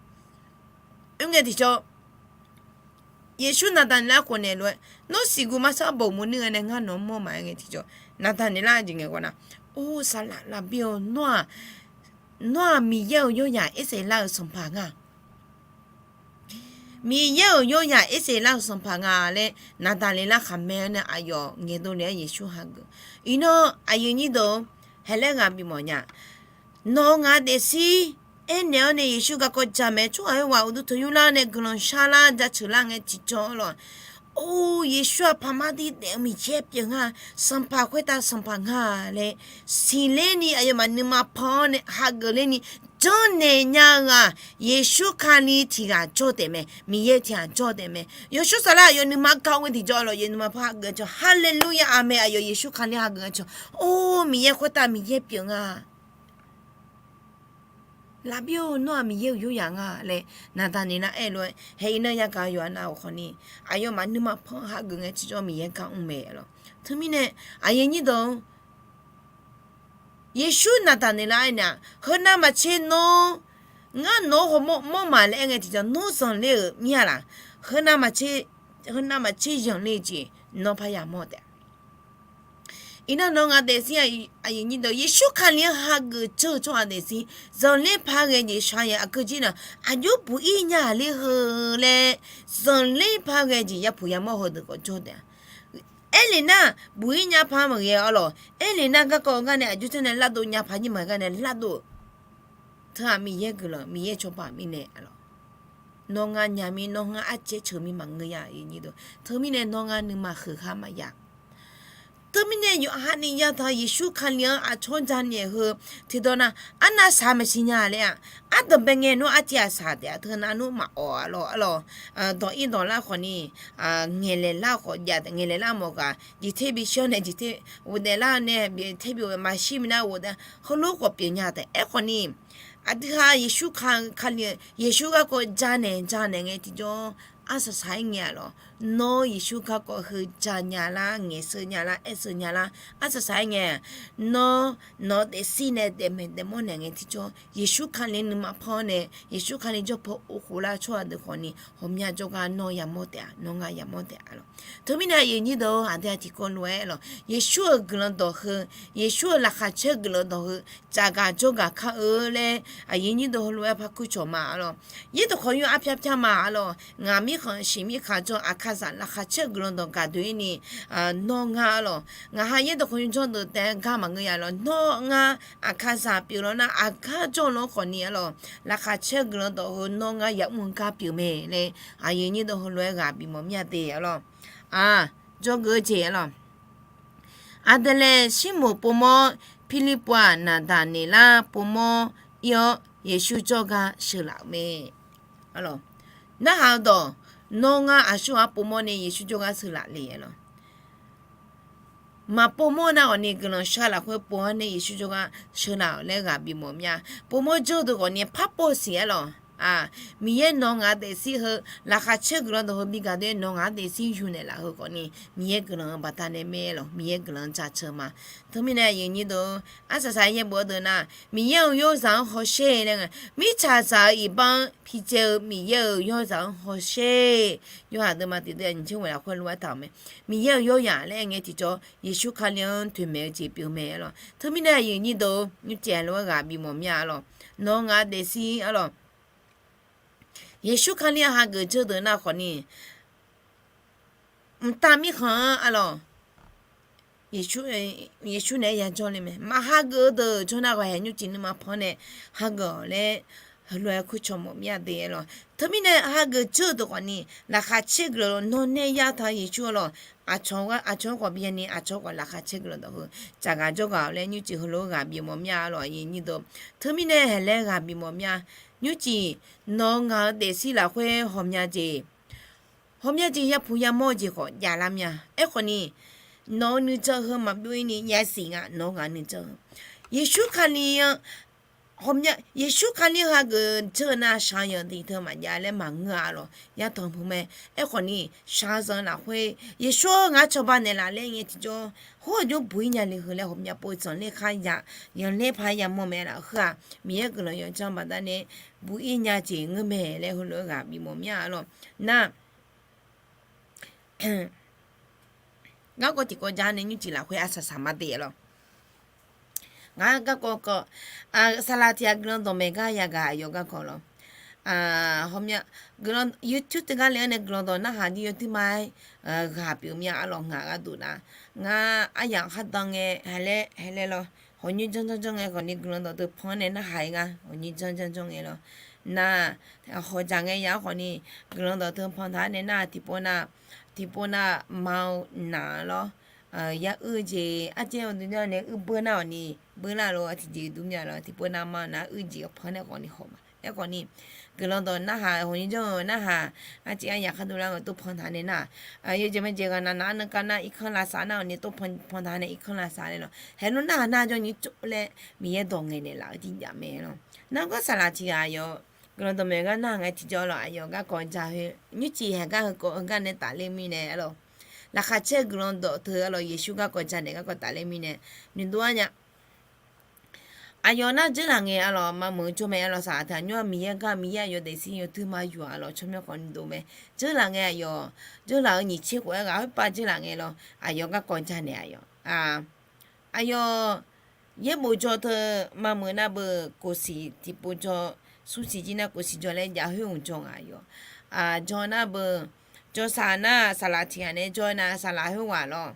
Oe ngae tiqjawr, Yeqsur Naqdaqneqlar khof naeq lof-aer, Nawr siqguq marsar arbawr uqmov nuir-a nae ngar nawq-anr mawr ma-aer ngae tiqjawr, Naqdaqneqlar jeq ngaeq ghawq nar, Or, Saqlaq Laqbir-or, nawr-aq, nawr-aq Miqyaer-euq yawzaq Irsaqleqlav-euq sanqpaq nga. Miqyaer-euq yawzaq Irsaqleqlav-euq sanqpaq nga laer Naqdaqneqlar khaqmae-awr nae aqyawf ngaeqdov lef-aer Yeqsur hageuf. Iqnan aqyuif aqnyir deuq-or, haiq laer ghaq bif mawf nya. Nawq-eu ngaq daefzir aernaeq-awr nae Yeqsur garkawv jamaeq tsawrhaq khoerghaq uqduq tanqnymr lar nae guiqlanq sharlar jaceuq lar ngae tiqjawr lawq. Or, Yeqsur-aq paqmar dir daef-eu Miqyaer pyeuf nga, sanqpaq khoertav sanqpaq nga laer siqler ni aqyawfmaf nuima pan-awr nae hageuf ler ni janrnaeq nya-eu-aq, Yeqsur Kali tiq ghaq jawr taef mae, Miqyaer tiq ghaq jawr taef mae. Yawshawr Saflar aqyawf nuima ga-eu ngae tiqjawr lawq, yawf nuima pan hageuf-aer jawr, Haleluya, Aqmeq, aqyawf Yeqsur Kali hageuf-aer jawr, Or, Miqyaer khoertav Miqyaer pyeuf nga. Laqbir-or, nawr-aq Miqyaer-euq yawzaq nga laer Naqdaqneqlar aer-eu lof-aer, haeq iqnan yagaq yawqha nav-euq khawf ni, aqyawfmaf nuima pan hageuf ngae tiqjawr Miqyaer gar mr mae lawq. Teumirnae, aqyuif aqnyir deuq-or, Yeqsur Naqdaqneqlar aernaeq-aq, Heunav maqtser nawr, ngar nawq-anr hawmawr mawr ma laer aer ngae tiqjawr, nawr zanqler-euq mir-a laq? Heunav maqtser, heunav maqtser zanqler-eu jeq nawr parya mawr taef-a. Iqnan nawq ngaq daefzir aqyuif aqnyir deuq, Yeqsur Kali-anr hageuf jawr-eu tsawrhaq daefzir, zanqler paq ghae jeq shaq-aer aqgeu jir nar, aqjox buq-ir nya ler heu laer, zanqler paq ghae jeq yapuq yamawr heudeuq khawf jawr taef-a. Aerlef nar, buq-ir nya paq maqghae arlawq, aerlef nar garkawv-eu gar nae aqjox janr nae lardov nya paq nyir maqghae gar nae lardov-eu Teu-aq Miqyaer guiqlanq, Miqyaer cawba mirnae arlawq, nawr ngar nya mir, nawr ngar arcaev ceuq mir maqngeur-a. Teumirnae nawr ngar nuima huiq khar maqya. Teumirnae yawqha ni yataq Yeqsur Kali-anr aqcawq-anr janaeq heu tiqdawq nar, arnav saq maqsiq nya laer-aq, ardanqbae ngae nawr arciv aqsaq taef-a. Teunav nawr maqawq arlawq, arlawq, dawq-ir dawq lar khawf ni, ngaeqlaeq lar khawf jav, ngaeqlaeq lar mawf ghaq jeq ter bi shir-awr nae jeq ter ghofdaef lar nae, ter bi maqshir minav ghofdaef heulof khawf pyeuf nya taef. Aerkhawf ni, aqdui ha Yeqsur Kali, Yeqsur garkawv janaeq janaeq ngae tiqjawr, arsaq saq-aer ngae arlawq, nawr Yeqsur garkawv heu janya lar, ngaeqsheu nya lar, aerseu nya lar, arsaq saq-aer ngae, nawr nawq-eu daefzir nae daefmaeq daefmawr naeq ngae tiqjawr, Yeqsur Kali nuima panr nae, Yeqsur Kali jawrpaw urkhof lar tsawrhaq deuq khawf ni ghawqmya jawrgar nawr yamawr taef-a, nawr ngar yamawr taef-a lawq. Teumirnae aqyuif aqnyir deuq-or, aqdui-aq tiqkawv lof-aer lawq, Yeqsur-euq guiqlanq dawq heu, Yeqsur-euq laqkhaq caer guiqlanq dawq heu, tsafgaq jawrgaq kar-eu laer aqyuif aqnyir deuq heulof-aer par kur cawq ma arlawq. Yaerdawq khawqnymr arpyar pyar ma arlawq, ngaq mirkhanq shiq mirkhanq jawr aqkar zaq laqkhaq caer-eu guiqlanq dawq gaqdoe-ir ni, nawr ngar arlawq, ngaqha yaerdawq khawqnymr jawr deuq taef-aer gar maqngeur ya lawq, nawr ngar aqkar zaq pyeuf lawr nar aqgar jawr lawr khawf ni arlawq, laqkhaq caer-eu guiqlanq dawq heu nawr ngar yamr-eu gar pyeuf mae laer aqyuif aqnyir deuq heulof-aer ghaq bif mawf mir-a de arlawq. Aq, jawrgeuf-eu jeq arlawq. Aqdaqlaeq Sirmoq povmawr, Pirlirpov-aq Naqdaqneqlar povmawr ir-awr Yeqsur jawrgar sheuqlaf-euq mae. Narhaq-eu dawq, nawr ngar aqsurghaq povmawr nae Yeqsur jawrgar sheuqlaf le arlawq. Maqpovmawr nar khawf ni guiqlanq shar lafkhoer pov-awr nae Yeqsur jawrgar sheuqlaf-awq laer ghaq bif mawf mir-a. Povmawr jawr-eu deuq khawf ni parpov siq arlawq. Miqyaer nawq ngaq daefzir heu laqkhaq caer guiqlanq dawq heu bi gaqdoe nawq ngaq-anr daefzir yurnaeq laf heu khawf ni Miqyaer guiqlanq-eu baqdanae mae lawq, Miqyaer guiqlanq jaceuq ma. Teumirnae aqyuif aqnyir deuq-or, arsaq saq yaerbof-eu deuq nar, Miqyaer-euq yawrzaq-anr hawsher laer nga, mirtsaqzaq-euq iqbax-anr pidzae-eu Miqyaer-euq yawrzaq-anr hawsher. Yawhaq deuvma tiqdeuv nyiq tser ghoeq lafkhoer lof-aer taq-euq mae. Miqyaer-euq yawrzaq laer ngae tiqjawr Yeqsur Kali-anr toeqmaeq-eu jeq pyeuf mae arlawq. Teumirnae aqyuif aqnyir deuq-or, nymrcaev lof-aer ghaq bif mawf mir-a arlawq. Nawr ngaq-anr daefzir arlawq. Yeqsur Kali-anr hageuf dzeur deuq nar khawf ni, mqtav mirkhanq-anr arlawq, Yeqsur naeq-aer yajawr le mae. Maqhageuf-eu deuq jawr nar ghaq haeq nymrcif nuima panr nae hageuf-awq laer heulof-aer kur caw mawf mir-a de arlawq. Teumirnae hageuf dzeur-eu deuq khawf ni, laqkhaq caer guiqlanq dawq nawr nae yataq-eu Yeqsur arlawq. Aqcawq-anr khawf bi yani, aqcawq khawf laqkhaq caer guiqlanq dawq heu tsafghaq jawrghaq-awq laer nymrcif heulof-aer ghaq bif mawf mir-a arlawq. Aqyuif aqnyir deuq, teumirnae haeq laer ghaq bif mawf mir-a. Nymrcif nawq-eu ngaq-eu daefzir lafkhoer ghawqmya jeq, ghawqmya jeq yapuq yamawr-eu jeq khawf javlar mir-a. Aerkhawf ni, nawq-eu nuijan heu maqbyov-ir ni yasiq nga, nawq-eu ngaq-eu nuijan heu. Yeqsur Kali-anr, ghawqmya, Yeqsur Kali-anr hageuf dzeur-eu nar shaqzanq tiq teu maqjav laer maqngeur-a arlawq. Yatanq pu mae. Aerkhawf ni, shaqzanq lafkhoer Yeqsur-anr ngar cawba naeqlaf laer ngae tiqjawr, hawr-eu jawr buq-ir nya le heu laer ghawqmya pov zanqler khar ya, yanqler paq yamawr mae laf heu-aq, Miqyaer guiqlanq yawdzanr baqdanae buq-ir nya jeq ngeur mae laer heulof-aer ghaq bif mawf mir-a arlawq. Nar Garkawv tiqkawv ja nae nymrcif lafkhoer arsaq saq ma de lawq. Ngar garkawv kawv, saqlaq tiq ghaq guiqlanq dawqmaeq gar yagaq aqyawf garkawv lawq. Hawmya, guiqlanq YouTube teugar le-anr nae guiqlanq dawq narhaq jir yawduir ma-aer ghaq pyeuf mir-a arlawq. Ngaq gharduq nar, ngar aryamq khardan ngae halaer halaer lawr, hawq nymr janr janr janr ngae khawf ni guiqlanq dawq teu pan-anr nae narhaq-ir ngar, hawq nymr janr janr janr ngae lawr. Nar, hawq dzaq ngae ya-anr khawf ni, guiqlanq dawq teu pan taq-anr nae nar tiqpov nar, tiqpov nar ma-eu naq lawr, yar uir-eu jeq arjaer-eu dui nar nae uir beur nar-awq ni, beur nar lof-aer tiqjeq dur mir-a lawr. Tiqpov nar ma-eu naq uir jeq pan nae khawf ni haw ma. Aerkhawf ni, guiqlanq dawq narhaq, hawq nymr janr-eu narhaq, arciv aryaq khar dovlar-eu tov pan taq nae nar, yawjeq majeq ghaq naq naq-anr nuikar nar irkanr lavsav nar-awq ni tov pan taq nae irkanr lavsav nae lawq. Haeq lof narhaq nar jawr nymr tsov laer Miqyaer dawq ngaeqnaeq laf-eu tiqjav mae lawq. Nar gar saqlaq tiq ghaq aqyawf guiqlanq dawqmaeq gar narhaq ngae tiqjawr lawq. Aqyawf garkawv ja heu nymrcif haeq gar heukawv heugar nae tafler mirnae arlawq. Laqkhaq caer guiqlanq dawq teu arlawq, Yeqsur garkawv ja naeq garkawv tafler mirnae noeqdov-ar nya. Aqyawf nar dzeurlaq ngae arlawq, maqmuiq-eu jawr mae arlawq. Saqlaq tiq ghaq nymr-aq Miqyaer gar Miqyaer aqyawf daefzir yawduir ma yuf-aq lawq, tsawrmyanr khawf ni dov mae. Dzeurlaq ngae aqyawf, dzeurlaq-eu nyiq tser khof-aer ghaq khoerpav dzeurlaq ngae lawq, aqyawf garkawv ja naeq aqyawf Aqyawf yaerbof jawr teu, maqmeuq nar beu, kof siq tiqpov jawr, smr siq jir nar kof siq jawr laer jav khoer hmq jawr nga yawq. Jawr nar beu, jawrsaq nar saqlaq tiq ghaq nae jawr nar saqlaq khoerghaq lawr.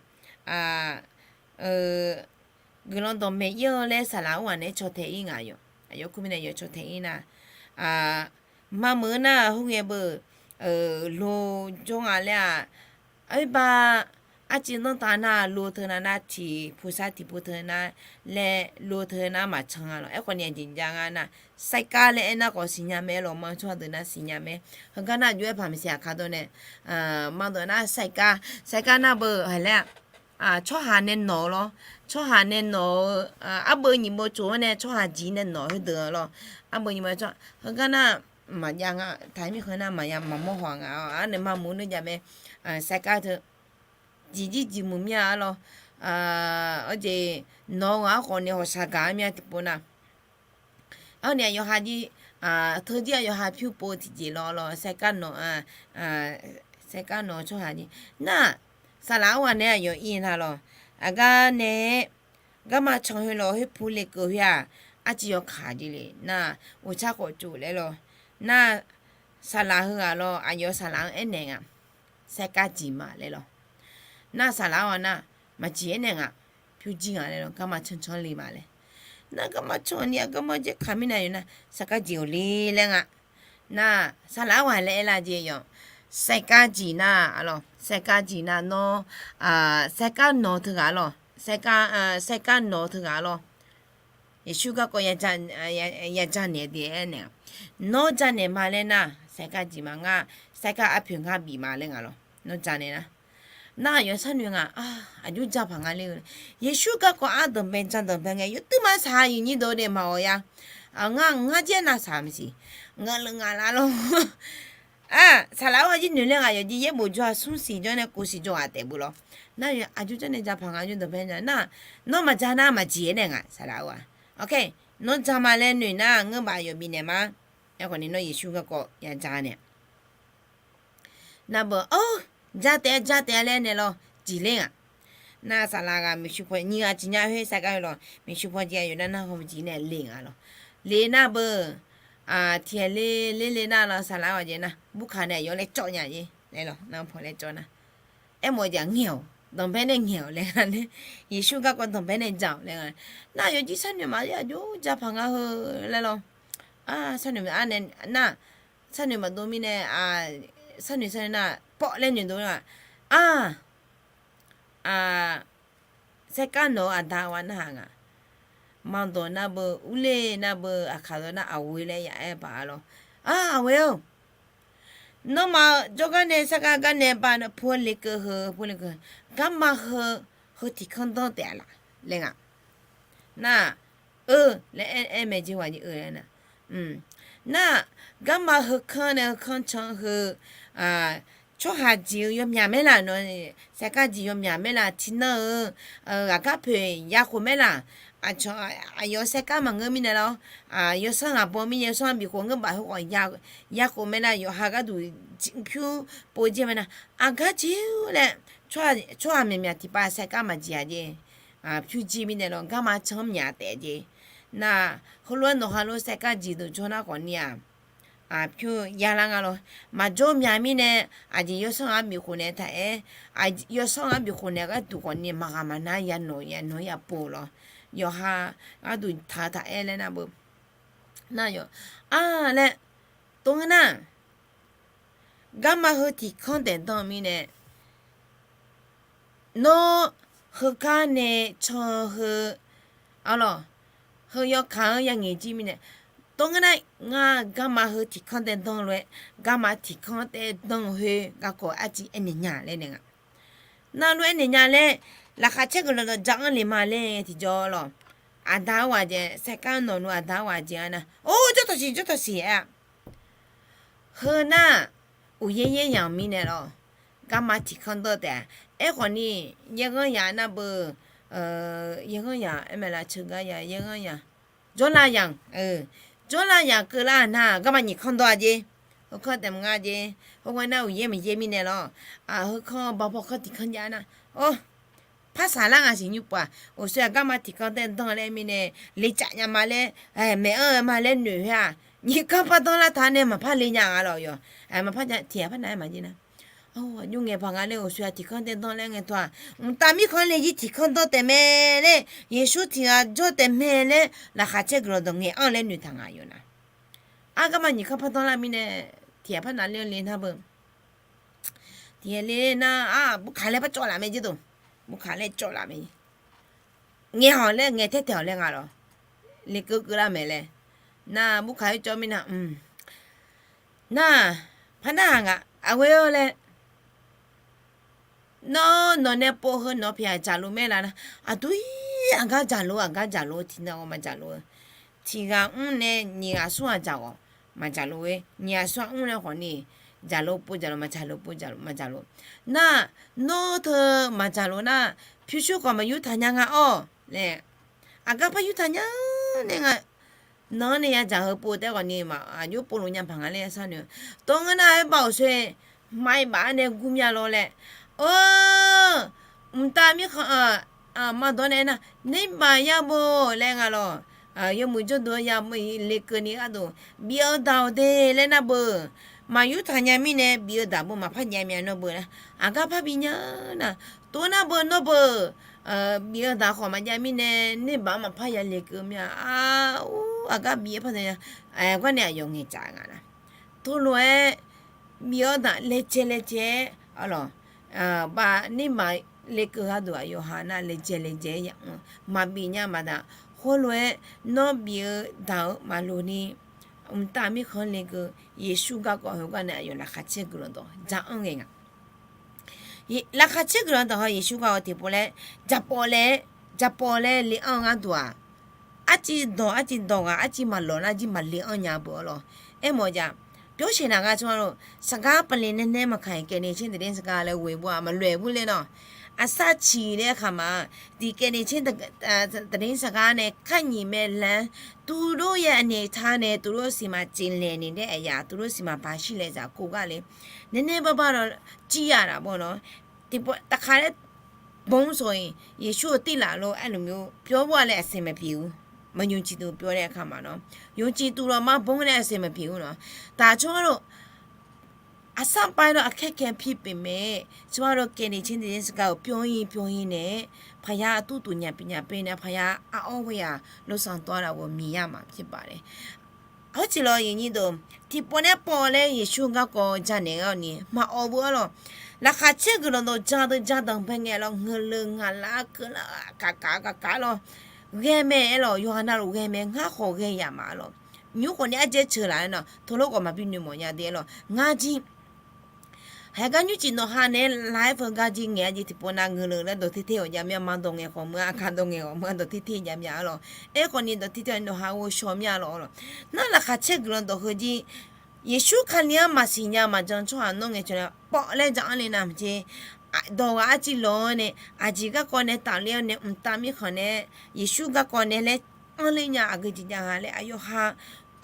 Guiqlanq dawqmaeq ir-eu laer saqlaq khoerghaq nae caw tae ir nga yawq. Aqyawf kur mirnae yawf caw tae ir nar, maqmeuq-eu nar khoerngae beu, lo jawr nga laer-aq, oerbar arciv nanrtav nar lo teu nar nar tiq puq sar tiq puq teu nar laer lo teu nar maqcan nga lawq. Aerkhawf ni aqjeq jav nga nar, saerkar laer aernar khawf siqnya mae lawq, ma tsawrhaq deuq nar siqnya mae. Heugar nar aqjox-aer paq maqsiq aqkar dawr nae, maqdawq nar saerkar, saerkar nar beu haq laer-aq, tsawrhaq nae nawq-eu lawr. Tsawrhaq nae nawq-eu, arbeuv nyiq beuv tsof-anr nae tsawrhaq jeq nae nawq heudeuq-a lawr. Arbeuv nyiq beuv tsawrhaq heugar nar maqjav nga, taq-ir mirkhanq nar maqya maqmawr haw nga-awr arnaeq maqmur neur jav mae. Saerkar teu jeqjir jeqmuiq mir-a lawr. Arjeq nawq-eu ghaq-anr khawf ni hawqshaq gaq-anr mir-a tiqpov nar. Arni aqyawf ha jir, teujir aqyawf ha pyur pov tiqjeq lawr lawr, saerkar nawq, saerkar nawq-eu tsawrhaq jir nar, saqlaq-anr ghaq nae aqyawf ir nar lawr. Aqgar nae-aer garma can khoer lawr khoer pu lekeuv khoer-aq, arciv yawkaq jeq le nar, uqtsar khawf tsof laer lawr. Nar, saqlaq heughaq lawr aqyawf saqlaq-anr aernaeq nga, saerkar jeq ma laer lawr. Nar saqlaq-anr ghaq nar, maqjeq aernaeq nga, pyur jir nga laer lawr, garma cancan le ma laer. Nar garma can ni-a garma jaer kaq mirnae aqyawf nar saerkar jeq-awq le laer nga. Nar saqlaq-anr ghaq laer aer lar jeq yawq, saerkar jeq nar-a lawr, saerkar jeq nar nawr, saerkar nawq teughaq lawr, saerkar nawq teughaq lawr. Yeqsur garkawv ya ja naeq-eu de aernaeq-a, nawr ja naeq ma laer nar saerkar jeq ma ngar, saerkar arpoeq ngar bif ma laer nga lawr, nawr ja naeq nar. Nar aqyawf sharnoeq nga, aqjox ja paq nga ler-eu. Yeqsur garkawv ardanqbae ja danqbae ngae yawtuir ma saq-a, iqnyir deuq-eu nae maqawq ya. Ngar ngar jaer nav saq maqsiq, ngaqleuq ngaq lar lawr. Saqlaq-anr ghaq jir noeq laer ngaq yawqjeq yaerbof jawr-a, smr siq jawr nae kof siq jawr-aq taef beu lawr. Nar aqjox jawr nae ja paq nga, aqjox danqbae ja nar, nawr maqja nar maqjeq-aer naeq nga saqlaq-anr ghaq. Nawr ja ma laer noeq nar ngeur baf yawf bifnaeq ma. Aerkhawf ni nawr Yeqsur garkawv ya ja naeq. Nar beu-awr, ja taef-a ja taef-a laer naeq lawr, jeq ler ngaq. Nar saqlaq ghaq maeqshi paw nyiq ghaq jeq nya khoer saerkar-eu lawr, maeqshi paw jeq aqyawf nar nar haw jeq nae le ngaq lawr. Le nar beu, tiqghaq le ler le nar lawr, saqlaq-anr ghaq jeq nar burkaq nae aqyawf laer cawv nya jeq laer lawr, nar paw laer cawv nar. Aermawf-eu jeq-aq ngaeq-awq, danqbae nae ngaeq-awq laer nga ler. Yeqsur garkawv danqbae nae ja-awq laer nga. Nar aqyawf jir sharnoeq maqya aqjox ja paq nga heu laer lawr. Sharnoeq maqdov nar, sharnoeq maqdov mirnae, sharnoeq sharnoeq nar pawv laer noeqdov nar-aq, saerkar nawq-eu aqda-a narhaq nga. Maqdawq nar beu, urler nar beu, aqkaq dawq nar aqghoe laer ya aer paq-a lawr. Aqghoe-or, nawmaf-eu jawrgar nae sargar gar nae ba nar pu-aer lekeuv heu, pu-aer lekeuv, garma heu, heu tiqkanr danr taef-a laf laer nga. Nar-aq, eu laer aer mae jeq ghaq jeq-eu laer nar, nar-aq, garma heu kanr nae heu kanr can heu, tsawrhaq jeq-eu yawmyaq maerlaf nawq, saerkar jeq yawmyaq maerlaf tiqnan-eu, ghaqkar poeq ya khof maerlaf, aqcawq aqyawf saerkar maqngeur mirnae lawr, yawsanr ghaq baw mirnae yawsanr-anr bifkhof ngeur baf khoerkhawf ya khof maerlaf, yawqha gharduq pyur pov jaer mae nar, aqgar jeq-eu laer, tsawrhaq myaqmyaq tiqpav saerkar maqjeq-a jeq, pyur jir mirnae lawr garma can-anr myaq taef jeq. Nar-aq, heulof-aer nawq ha lof saerkar jeq deuq jawr nar khawf ni-aq, pyur ya lar nga lawr. Maqjawr myaq mirnae, aqjeq yawsanr ghaq-anr bifkhof naeq taq-aer, yawsanr ghaq-anr bifkhof naeq gharduq khawf ni maqghaq maqnar ya nawq ya nawq-anr ya pov lawr. Yawqha gharduq taq-eu taq-aer laer nar beu, nar yawq, a laer, tov ngeur nar, garma heu tiqkanr taef danr-eu mirnae, nawr heugar nae can heu, arlawq, heu yawkaq-anr ya ngaeq jir mirnae, tov ngeur nar, ngar garma heu tiqkanr taef danr lof-aer, garma tiqkanr taef danr-eu khoer garkawv arciv aernaeq nya laer naeq nga. Nar lof-aer naeq nya laer, laqkhaq caer guiqlanq dawq ja-anr le ma laer tiqjawr lawq. Aqda-anr ghaq jeq, saerkar nawq lof aqda-anr ghaq jeq-a nar, or, jawr tawq siq, jawr tawq siq aer-a. Heu nar, uqyaer yaer yamq mirnae lawr, garma tiqkanr danr taef-a. Aerkhawf ni, yaerghanr yaq nar beu, yaerghanr yaq aer mae laf, ceugar yaq, yaerghanr yaq, jawrlav yamq, jawrlav yamq keuvlar nar, garma nyiq kanr dawr-a jeq. Heu kanr taef maqnga jeq. Heu ghae nar uqyaer maqyaer mirnae lawr, heu kanr ba paw kanr tiqkanr jav nar, or, par saqlar nga siq nymr pov-aq, uqshoe aqgarma tiqkanr tae danr laer mirnae, lecaf nya ma laer, maeq-anr ma laer noeq khoer-aq, nyiq kanr par danr lar taq nae maqpar le nya nga lawq yawq. Maqpar tiq ghaq par nav-aer maqjir nar, aqjox ngaeq paq nga laer uqshoe-aq tiqkanr tae danr laer ngae tawq-aq, mqtav mirkhanq le jir tiqkanr danr taef mae laer, Yeqsur tiq ghaq jawr taef mae laer, laqkhaq caer guiqlanq dawq ngaeq-anr laer noeqtaq nga yawq nar. Aqgarma nyiq kanr par danr lar mirnae, tiq ghaq par nav ler-anr le nar beu. Tiq ghaq le nar-aq, burkaq laer par cawv laf mae jir dawq. Burkaq laer cawv laf mae. Ngaeq hawq laer ngaeq taer taeq hawq laer nga lawq. Lekeuv keuv lar mae laer. Nar burkaq-aer cawv mirnae, nar, par nar-aq ngaq aqghoe-awr laer, nawr nawq nae pov heu nawq pyaeq-aq dzaqlo mae lar nar, aqdui-ir aqgar dzaqlo aqgar dzaqlo tiqnan-awr maqdzaqlo-eu. Tiq ghaq mr nae nyiq ghaq smr ghaq dzaq-awq maqdzaqlo-e. Nyiq ghaq smr ghaq mr nae khawf ni, dzaqlo pov dzaqlo maqdzaqlo pov dzaqlo maqdzaqlo. Nar, nawr teu maqdzaqlo nar, pyurshuir khawf maqyur taq nya nga-awr laer, aqgar par yur taq nya nae nga. Nan-anr nae yadzaq heu pov taef khawf ni maq aqjox pov luf nya paq nga laer sharnoeq. Tov ngeur nar aer bav-awq soe, maqbaf-aer nae gur mya lawr laer, or, mqtav mirkhanq maqdawr nae aernar, nerbaq yar bo laer nga lawq. Yawmuiq jawrduq-anr ya bo-ir lekeuv ni gharduq bif-eu daq-awq de laer nar beu. Maqyur taq nya mirnae bif-eu daq beu maqpar jav mya nawr beu nar, aqgar par bi nya nar, tov nar beu nawr beu. Bif-eu daq khawf maqjav mirnae nerbaq-anr maqpar ya lekeuv mya-a. Ur, aqgar bif-aer par tae nya. Gar nae aqyawf ngaeqcaf nga nar, tov lof-aer bif-eu daq laejae laejae-aer, arlawq, bav nerbaq lekeuv gharduq aqyawf ha nar laejae laejae-aer yamq-eu maqbif nya maqdaq. Khoerlof-aer nawr bif-eu daq-eu maqloq ni, mqtav mirkhanq-anr lekeuv Yeqsur garkawv heugar nae aqyawf laqkhaq caer guiqlanq dawq ja-anr ghae nga. Laqkhaq caer guiqlanq dawq heu Yeqsur garkawv tiqpov laer, jaqpawf laer, jaqpawf laer le-anr-eu gharduq-aq, arciv dawq arciv dawq ghaq arciv maqlawq nar jir maqle-anr nya beu arlawq. Aermawf-eu jaq, pyawr seq naq nga tsawrhaq lof, saqgar paqle nae nae maqkaq-iq แก่นแห่งเชน သတင်းစကား laer ghoe bur-aq maqloeq bur le nawq. Aqsar ciq laer khaqmaq, tiq แก่นแห่งเชน သတင်းစကား nae kar nyiq mae laer, tuv lof ya aqnaeq tar nae tuv lof siqmaq ceqlaeq ni daer aqyaf tuv lof siqmaq baqshir laeq zaq kov gar le. Nae nae bar bar lawr, cir ya laf bawr nawr. Tiqpov taqkhaq laer ဘုန်းဆိုရင် Yeqsur-euq tirlaf lof aerluf myo pyawr bur-a laer aqsaeq maqpyeuf-ur. Maqyawq ciqtuq pyawr laer khaqmaq nawr, yawq ciqtuq lawq mar ဘုန်း laer aqsaeq maqpyeuf-ur nawr. Taq tsawrhaq lof, aqsar pav-aer lawr aqkaer kae pi pyeuf mae. Tsawrhaq lof แก่นแห่งเชน သတင်းစကား euq pyawr-ir pyawr-ir nae, paqya aqtuv tuq nyaf pyeuf nyaf pyeuf nae paqya aq-awr ghoe-aq, โดยส่วนตัว lafghoe miqya maqpyeuf baf nae. Hawr tiq lawq yaqnyir deuq, tiqpov nae pawv laer Yeqsur garkawv janaeq-awr ni maqawq beu arlawq. Laqkhaq caer guiqlanq dawq ja deuq ja danqbae ngae lawr, ngeuqleuq ngaqlar keuvlar kaqkaq kaqkaq lawr, ghae mae aerlawq. Yawqha navluf ghae mae, ngar khawf ghae yaf ma arlawq. Nymr khawf ni arjaer ceuq laf-aer nawr teulof khawf maqbi noeqmawf nya de arlawq. Ngar jir haegar nymrcif nawqha naeq-aer laf-aer feu gar jir ngaeq-a jeq tiqpov nav ngeuqleuq laer dawq ter ter-awq jav mya ma. Dawq ngaeq khawf meuq-a, aqkaq dawq ngaeq khawf meuq-a, dawq ter ter jav mya arlawq. Aerkhawf ni dawq ter ter nawqha ghovshaw mya lawq arlawq. Nar laqkhaq caer guiqlanq dawq heu jir, Yeqsur Kali-anr maqsiq nya maqjan tsawrhaq nawr ngaeqcawq nae pawv laer ja-anr le nar maqjeq. Dawq ghaq arciv lawq-anr nae aqjeq garkawv nae tafler-awr nae mqtav mirkhanq nae Yeqsur garkawv nae laer anr ler nya aqgeu jeq jav nga laer aqyawf ha,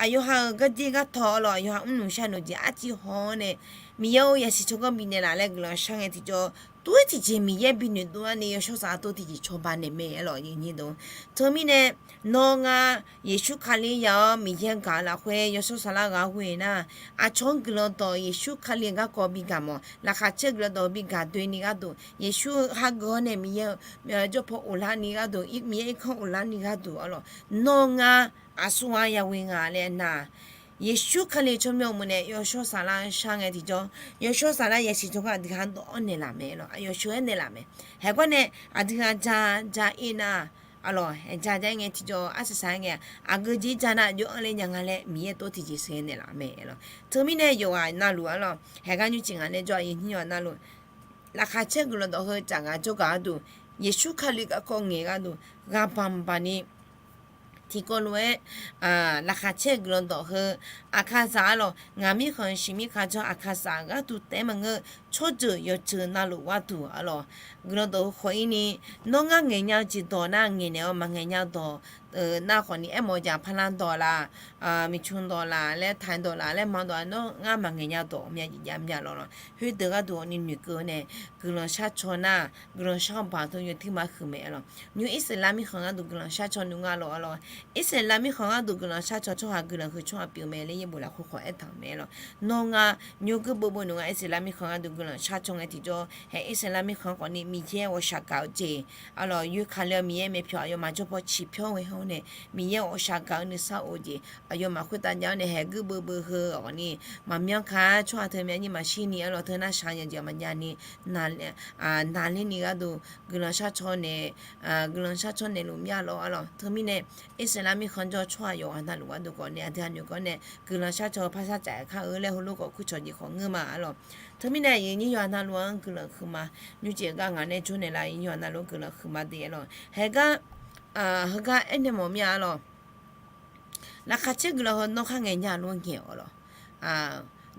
aqyawf ha-euq garjer gartawq arlawq, aqyawf ha mrnuq sharnuq jeq arciv haw-awr nae Miqyaer-or yasiq tsawrganr bifnaeq laf laer guiqlanq shar ngae tiqjawr, tov-ir tiqjeq Miqyaer binoeq dov-ar ni yawshawr saflar tov tiqjeq cawba naeq mae arlawq yaqnyir deuq. Teumirnae nawr ngar Yeqsur Kali ya-awr Miqyaer gaq-eu lafkhoer yawshawr saflar ghaq ghoe nar, aqcawq-anr guiqlanq dawq Yeqsur Kali-eu garkawv bi gaq mawf, laqkhaq caer guiqlanq dawq bi gaq doeni gharduq, Yeqsur hageuf-awr nae Miqyaer-eu jawrpaw ghoflar ni gharduq, Miqyaer irkanr ghoflar ni gharduq arlawq, nawr ngar aqsur-anr ya ghoe nga laer nar, Yeqsur Kali tsawrmyanr uqmov nae yawshawr saflar shar ngae tiqjawr, yawshawr saflar yasiq tsawrganr aqdui ha dawv-anr naeqlaf mae arlawq, aqyawf sheuq-aer naeqlaf mae. Haeqgar nae aqdui ha ja ja ir nar, arlawq, haeq ja ja ir ngae tiqjawr arsaq saq-aer ngae, aqgeu jeq ja nar jov-anr ler nya nga laer Miqyaer tov tiqjeq sheuq-aer naeqlaf mae arlawq. Teumirnae yawqghaq navluf arlawq, haeqgar nymrcif ngaq nae jawr-a yaqnyir yawqghaq navluf, laqkhaq caer guiqlanq dawq heu tsaf ngaq jawrgaq gharduq, Yeqsur Kali garkawv ngaeq gharduq ghaq baq baq ni tiqkawv lof-aer, laqkhaq caer guiqlanq dawq heu, Aqkaqzaq arlawq, ngaq mirkhanq shiq mirkhanq jawr Aqkaqzaq gharduq taef-aer maqngeur, tsawrjeuq yawqjeuq navluf gharduq arlawq, guiqlanq dawq heu khawf-ir ni, nawr ngar ngaeqnya-eu jeq dawq nar ngaeqnaeq-awr maqngaeqnya dawq nar khawf ni, aermawf-eu jeq aqpar lar dawq laf, miqcmq dawq laf laer, taq dawq laf laer, ma dawq laf, nawr ngar maqngaeqnya dawq myav jav myav lawq lawq. Khoerdeuq gharduq ni noeqkeuv nae guiqlanq sharcaw nar, guiqlanq shar-eu baq teu yawduir ma huiq mae arlawq. Nymr Irsaqleqlav mirkhanq gharduq guiqlanq sharcaw nmr nga lawq arlawq. Irsaqleqlav mirkhanq gharduq guiqlanq sharcaw tsawrhaq guiqlanq huiq tsawrhaq pyeuf mae laer yaerbof lafkhoer khawf aertaq-euq mae arlawq. Nawr ngar nymr guir beuv beuv nmr nga Irsaqleqlav mirkhanq gharduq guiqlanq sharcaw ngae tiqjawr, hae Irsaqleqlav mirkhanq khawf ni Miqyaer ghawqshaq gaq-eu jeq arlawq, yoerkale-eu Miqyaer maeqpyawq aqyawfmaf jawrpaw ciqpyawr ghae-awr nae, Miqyaer ghawqshaq gaq-eu nuisar of-eu jeq aqyawfmaf khoertav jav-awr nae, hae guir beuv beuv heu khawf ni, maqmyanr ka-aer tsawrhaq teu myav nyir maqshir ni arlawq, teu nar shaq yawqjeq maqjav ni, naqler ni gharduq guiqlanq sharcaw nae, guiqlanq sharcaw naeqluf myav lawq arlawq. Teumirnae Irsaqleqlav mirkhanq jawr tsawrhaq yawqghaq navluf gharduq khawf nae, aqdui aqnoeq kawv nae guiqlanq sharcaw par sharcav-aer kar-eu laer heulof khawf kurcawq jeq khawf ngeur ma arlawq. Teumirnae aqyuif nyir yawqghaq navluf-anr guiqlanq huiqma, nymrcif gar ngaq nae jawr naeqlaf nyir yawqghaq navluf-anr guiqlanq huiqma de arlawq. Haegar heugar aernaeq mawf mir-a arlawq. Laqkhaq caer guiqlanq heu nawr khar ngaeq nya lof ngaeq-awq lawq.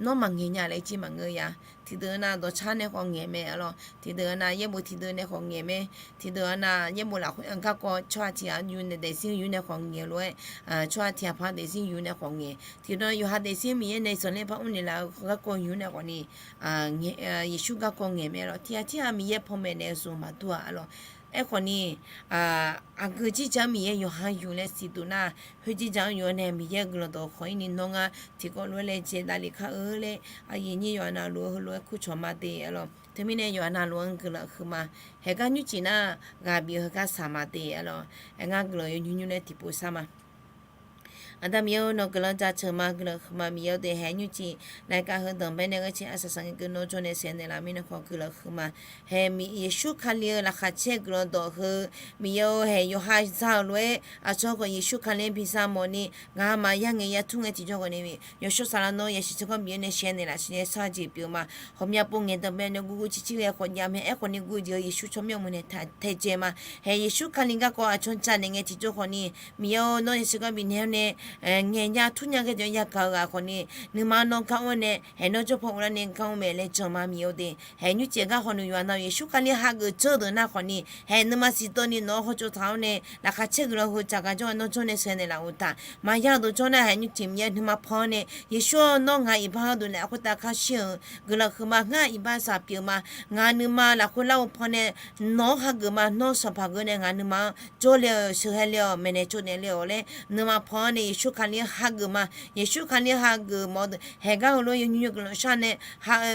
Nawr maqngaeq nya laer jir maqngeur ya. Tiqdeuq nav dawqcar nae khawf ngaeq mae arlawq. Tiqdeuq nav yaerbof tiqdeuq nae khawf ngaeq mae. Tiqdeuq nav yaerbof lafkhoer-anr garkawv tsawrhaq tiq ghaq yur nae daefzir yur nae khawf ngaeq lof-aer, tsawrhaq tiq ghaq paq daefzir yur nae khawf ngaeq. Tiqdeuq yawqha daefzir Miqyaer nae zanqler par mrnaeq laf-eu garkawv yur nae khawf ni, Yeqsur garkawv ngaeq mae arlawq. Tiq ghaq tirghaq Miqyaer panmaeq naeq-eu zmq maqdur-a arlawq. Aerkhawf ni, aqgeu jirjaq-anr Miqyaer yawqha yur laer siqduq nar, khoer jirjaq-anr yur-awr nae Miqyaer-euq guiqlanq dawq khawf-ir ni nawr ngar tiqkawv lof-aer laejae davlef kar-eu laer, aqyuif nyir yawqghaq navluf-eu heulof-aer kurcawq ma de arlawq. Teumirnae yawqghaq navluf-anr guiqlanq huiqma. Haegar nymrcif nar ghaq bif-eu heugar saq ma de arlawq. Aer ngar guiqlanq yawnymr nymr laer tiqpov sar ma. Aqda Miqyaer-or, nawq guiqlanq jaceuq ma, guiqlanq huiqma Miqyaer-or de. Hae nymrcif laqkhaq heu danqbae nae ghae caer arsaq saq ngae keuv nawr jawr nae saeqnaeq laf mirnae khawf guiqlanq huiqma. Hae Yeqsur Kali-eu laqkhaq caer guiqlanq dawq heu, Miqyaer-or, hae yawqha za-euq lof-aer aqcawq khawf Yeqsur Kali-anr biza mawf ni, ngaq maqya ngaeq ya tur ngae tiqjawr khawf ni, yawshawr saqlaq nawr yasiq tserkawr Miqyaer nae saeqnaeq laf siqnaeq sar-eu jeq pyeuf ma. Hawqmya pov ngaeq danqbae nae gurgur circir ghae khawf jav mae. Aerkhawf ni gurgur jeq-eu Yeqsur tsawrmyanr mawq nae taejae ma. Hae Yeqsur Kali garkawv aqcawq janaeq ngae tiqjawr khawf ni, Miqyaer-or, nawr yasiq gar bifnaeq-awr nae ngaeq nya tur nya ghae tiqjawr yagaq-eu ghaq khawf ni, nuima nawr gar mr-awr nae, hae nawr jawrpaw uvlanr nae gar mr mae laer jan ma Miqyaer-or de. Hae nymrcif gar khawf nuq yawqha nav Yeqsur Kali hageuf dzeur-eu deuq nar khawf ni, hae nuima siqdawv ni nawq-anr hawtsov taq-awr nae, laqkhaq caer guiqlanq heu tsaq gar jawr-aer nawr jawr nae saeqnaeq laf uqtaf, maqya-eu deuq jawr nar hae nymrcif Miqyaer nuima pan-awr nae, Yeqsur-or, nawr ngaq iqbax gharduq nae aqkhoertav kar shir-euq guiqlanq huiqma. Ngar iqbax zaq pyeuf ma. Ngaq nuima lafkhoer larghov pan nae nawq-anr hageuf ma. Nawr sanqpaq geur nae ngaq nuima-anr jawrle-awq, sheuqhae le-awq, maeqnaeq tsovnaeq le-awq laer nuima pan-awr nae Yeqsur Kali-anr hageuf ma. Yeqsur Kali hageuf mawf-eu deuq haegar heulof yawnymr yaw guiqlanq shar nae,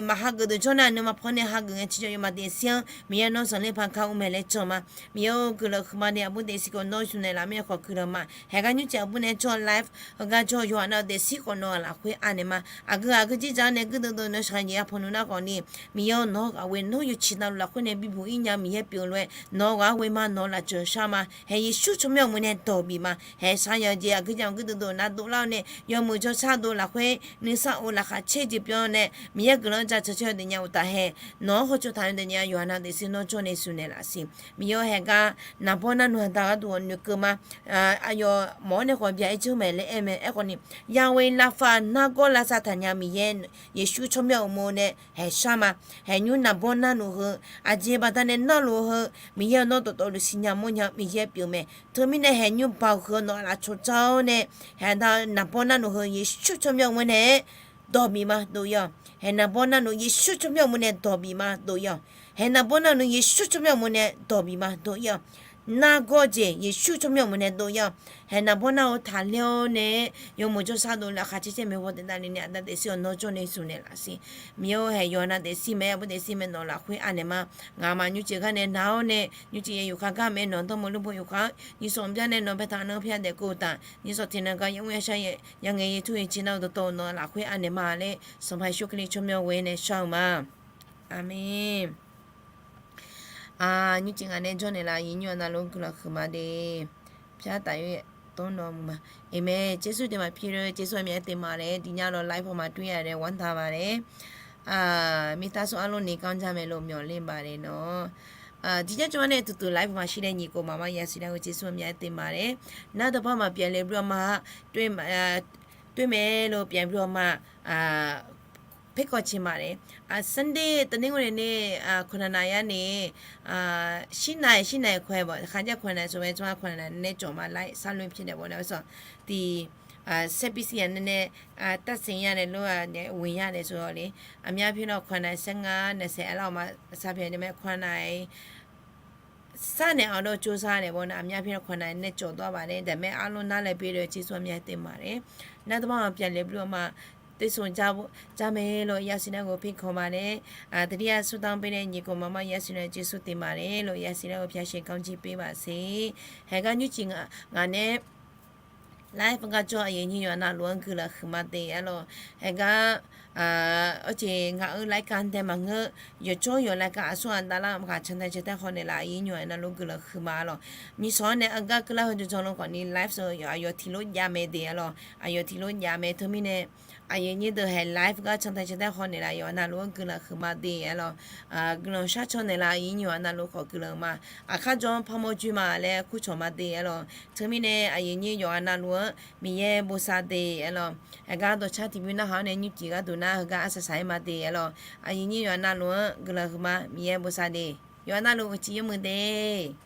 maqhageuf deuq jawr nar nuima pan nae hageuf ngae tiqjawr yawma daefzir-anr Miqyaer nawr zanqler paq gar mr mae laer jan ma. Miqyaer-or, guiqlanq huiqma ni aqbur daefzir khawf nawr zmq naeq laf mirnae khawf guiqlanq ma. Haegar nymrcif aqbur nae jawr-eu live heugar jawr-eu yawqha nav-eu daefzir khawf nawq-aq lafkhoer anaeq ma. Aqgeu aqgeu jirjaq-anr nae guirdeuv deuv nawr shaqzanq jeq ya pannu nar khawf ni, Miqyaer-or, nawq-anr ghaq ghoe nawr yawqciq navluf lafkhoer nae bibuq ir nya Miqyaer pyeuf-eu lof-aer nawq-anr ghaq ghoe ma. Nawq-anr lafceuq shar ma. Hae Yeqsur tsawrmyanr uqmov nae dawq bif ma. Hae shaqzanq jeq aqgeu jaq guirdeuv deuv nav dovlar-awr nae yawmuiq jawrshar dov lafkhoer nuisar of laqkhaq caer jeq byan nae Miqyaer guiqlanq jaceuq caer-eu deuq nya uqtaf hae nawq-anr hawtsov taq-eu deuq nya yawqha nav daefzir nawr jawr nae zmq naeq laf siq. Miqyaer-or, haegar naqbawr narnuq haqda gharduq noeqkeuv ma. Aqyawf mawf-awr nae khawf bya-aer jawr mae laer aer mae. Aerkhawf ni, yaghoe lafaf nargawr lavsav taqnya Miqyaer Yeqsur tsawrmyanr uqmov nae haeq shar ma. Haeq nymr naqbawr narnuq heu, aqjeq baqdanae narluf heu, Miqyaer-or, nawr dawqtawvluf siqnya mawrnya Miqyaer pyeuf mae. Teumirnae haeq nymr baoq huiq-awr nawq-aq lafcawq dzar-awr nae, haeq aqda naqbawr narnuq heu Yeqsur tsawrmyanr uqmov nae dawq bif ma dov-ir-awq. Haeq naqbawr narnuq Yeqsur tsawrmyanr uqmov nae dawq bif ma dov-ir-awq. Haeq naqbawr narnuq Yeqsur tsawrmyanr uqmov nae dawq bif ma dov-ir-awq. Nargawr jeq Yeqsur tsawrmyanr uqmov nae dov-ir-awq. Haeq naqbawr nar-eu taqler-awr nae yawmuiq jawrshar dov laqkhaq caer caer maeqhaw daef davlef ni aqda daefzir-awq nawr jawr nae zmq naeq laf siq. Miqyaer-or, haeq yawqha nav daefzir mae, aqbur daefzir mae nawq lafkhoer anaeq ma. Ngaqma nymrcif gar nae nar-awr nae nymrcif ya yufkar gar mae nawq-anr dawrmawr lmrbo yufkar-anr nyiqsawq byan nae nawq baetaq nan pya daef keuv uqtaf nyiqsawq tiqnan gar yamr yashar ya ngae yatur yaciq nar-eu dawqtawv nawq lafkhoer anaeq ma laer Sanqpaq Yeqsur Kali tsawrmyanr ghoe nae shar-eu ma. Aqmeq. Nymrcif ngaq nae jawr naeq laf-euq nymr-aq navluf-anr guiqlanq huiqma de. Pyar taf-eu tawr nawq muiq ma. Aqmeq. Jeqsur teq maqpir ler, Jeqsur aqmyaq-aer teq maqler, diqnya lawq live-anr maqdur-a laer วันทา maqler. Mirtar sawr arlawr ni kanr jar mae lor myawq ler baq le nawr. Diqnya jawr-anr nae tuqtuq live maqshir nae nyiq khof maqma yasiq nar-eu Jeqsur aqmyaq-aer teq maqler. Nar dawqpar maqpyaeq le bur-awr ma. Toer mae lor pyaeq bur-awr ma. paerkawv ciq maqnaeq. Sunday တနင်္ဂနွေနေ့ ခွန်နှစ်နာရီကနေ ရှစ်နာရီ ရှစ်နာရီခွဲပေါ့ ခန်းခြောက်ခွန်နှစ်နာရီဆိုပဲ ကျွန်မခွန်နှစ်နာရီနဲ့ကျော်မှ live စလွှင့်ဖြစ်တယ်ပေါ့နော်ဆိုတော့ ဒီ စက်ပစ္စည်းရန်နဲ့ တပ်ဆင်ရတယ်လို့ ဝင်ရတယ်ဆိုတော့လေ အများအားဖြင့်တော့ ခွန်နှစ်နာရီ ဆယ့်ငါး နှစ်ဆယ် အဲ့လောက်မှ စဖျက်နေမယ် ခွန်နှစ်နာရီ စတင်အောင်တော့ ကြိုးစားတယ်ပေါ့နော်။ အများအားဖြင့်တော့ ခွန်နှစ်နာရီနဲ့ကျော်သွားပါတယ်။ ဒါပေမဲ့ အားလုံးနားလည်ပေးတဲ့ ကျေးဇူးအများကြီးတင်ပါတယ်။ နောက်တစ်ပတ်မှာ ပြန်လည်ပြီးတော့မှ တွေ့ဆုံကြဖို့ ကြမယ်လို့ ရရှိတဲ့ကို ဖိတ်ခေါ်ပါတယ်။ အာ တတိယဆုတောင်းပေးတဲ့ ညီကောင်မမ ရရှိတဲ့ ကျေးဇူးတင်ပါတယ်လို့ ရရှိတဲ့ကို ဖျားရှင်ကောင်းချီးပေးပါစေ။ ဟဲက ညွန့်ကျီး ငါ ငါနဲ့ live ကကြောင်း အရင်ညွှန် နာလိုအံ guiqlanq huiqma de အဲ့လို ဟဲက အ အ အုတ်ချေ ငါ အုတ် live က တည်းမှာ ငါ ယိုချိုးယို live က အစွမ်း အတတ် လောက် မခါ ချန်တဲ့ ချက်တဲ့ ဟောနေ လ အရင်ညွှန် နာလို guiqlanq huiqma လို့ မြစ်စောင်းနဲ့ အဂတ် ကလပ် ဟို တကြောင်း လုံး ကော် နီ live ဆို အ အ ယို ထီ လို့ ရမယ် de အဲ့လို အ ယို ထီ လို့ ရမယ် ထ မီ နဲ့ အရင်ညွှန် တို့ ဟဲ live က ချန်တဲ့ ချက်တဲ့ ဟောနေ လ ယို နာလို guiqlanq huiqma de အဲ့လို guiqlanq ရှောက်ချောင်း နေ လ အရင်ညွှန် နာလို ခေါ် guiqlanq မှာ အခါ ကြောင့် ဖမုတ်ကြီး မှာ လည်း အခု ချောင်း မှာ de အဲ့လို ထ မီ နဲ့ အရင်ညွှန် ယို နာလို အံ မီး ရဲ ဘိုးစား de အဲ့လို ဟဲက ဒေါ်ချား TV နာ ဟောင်း နဲ့ ညွန့်ကျီး က ဒု နာ ဟဲက အ ဆဆ ဟဲ မှာ de အဲ့လို အရင်ညွှန် ယို နာလို အံ guiqlanq huiqma မီး ရဲ ဘိုးစား de ယို နာလို အံ ချီး ယု မု de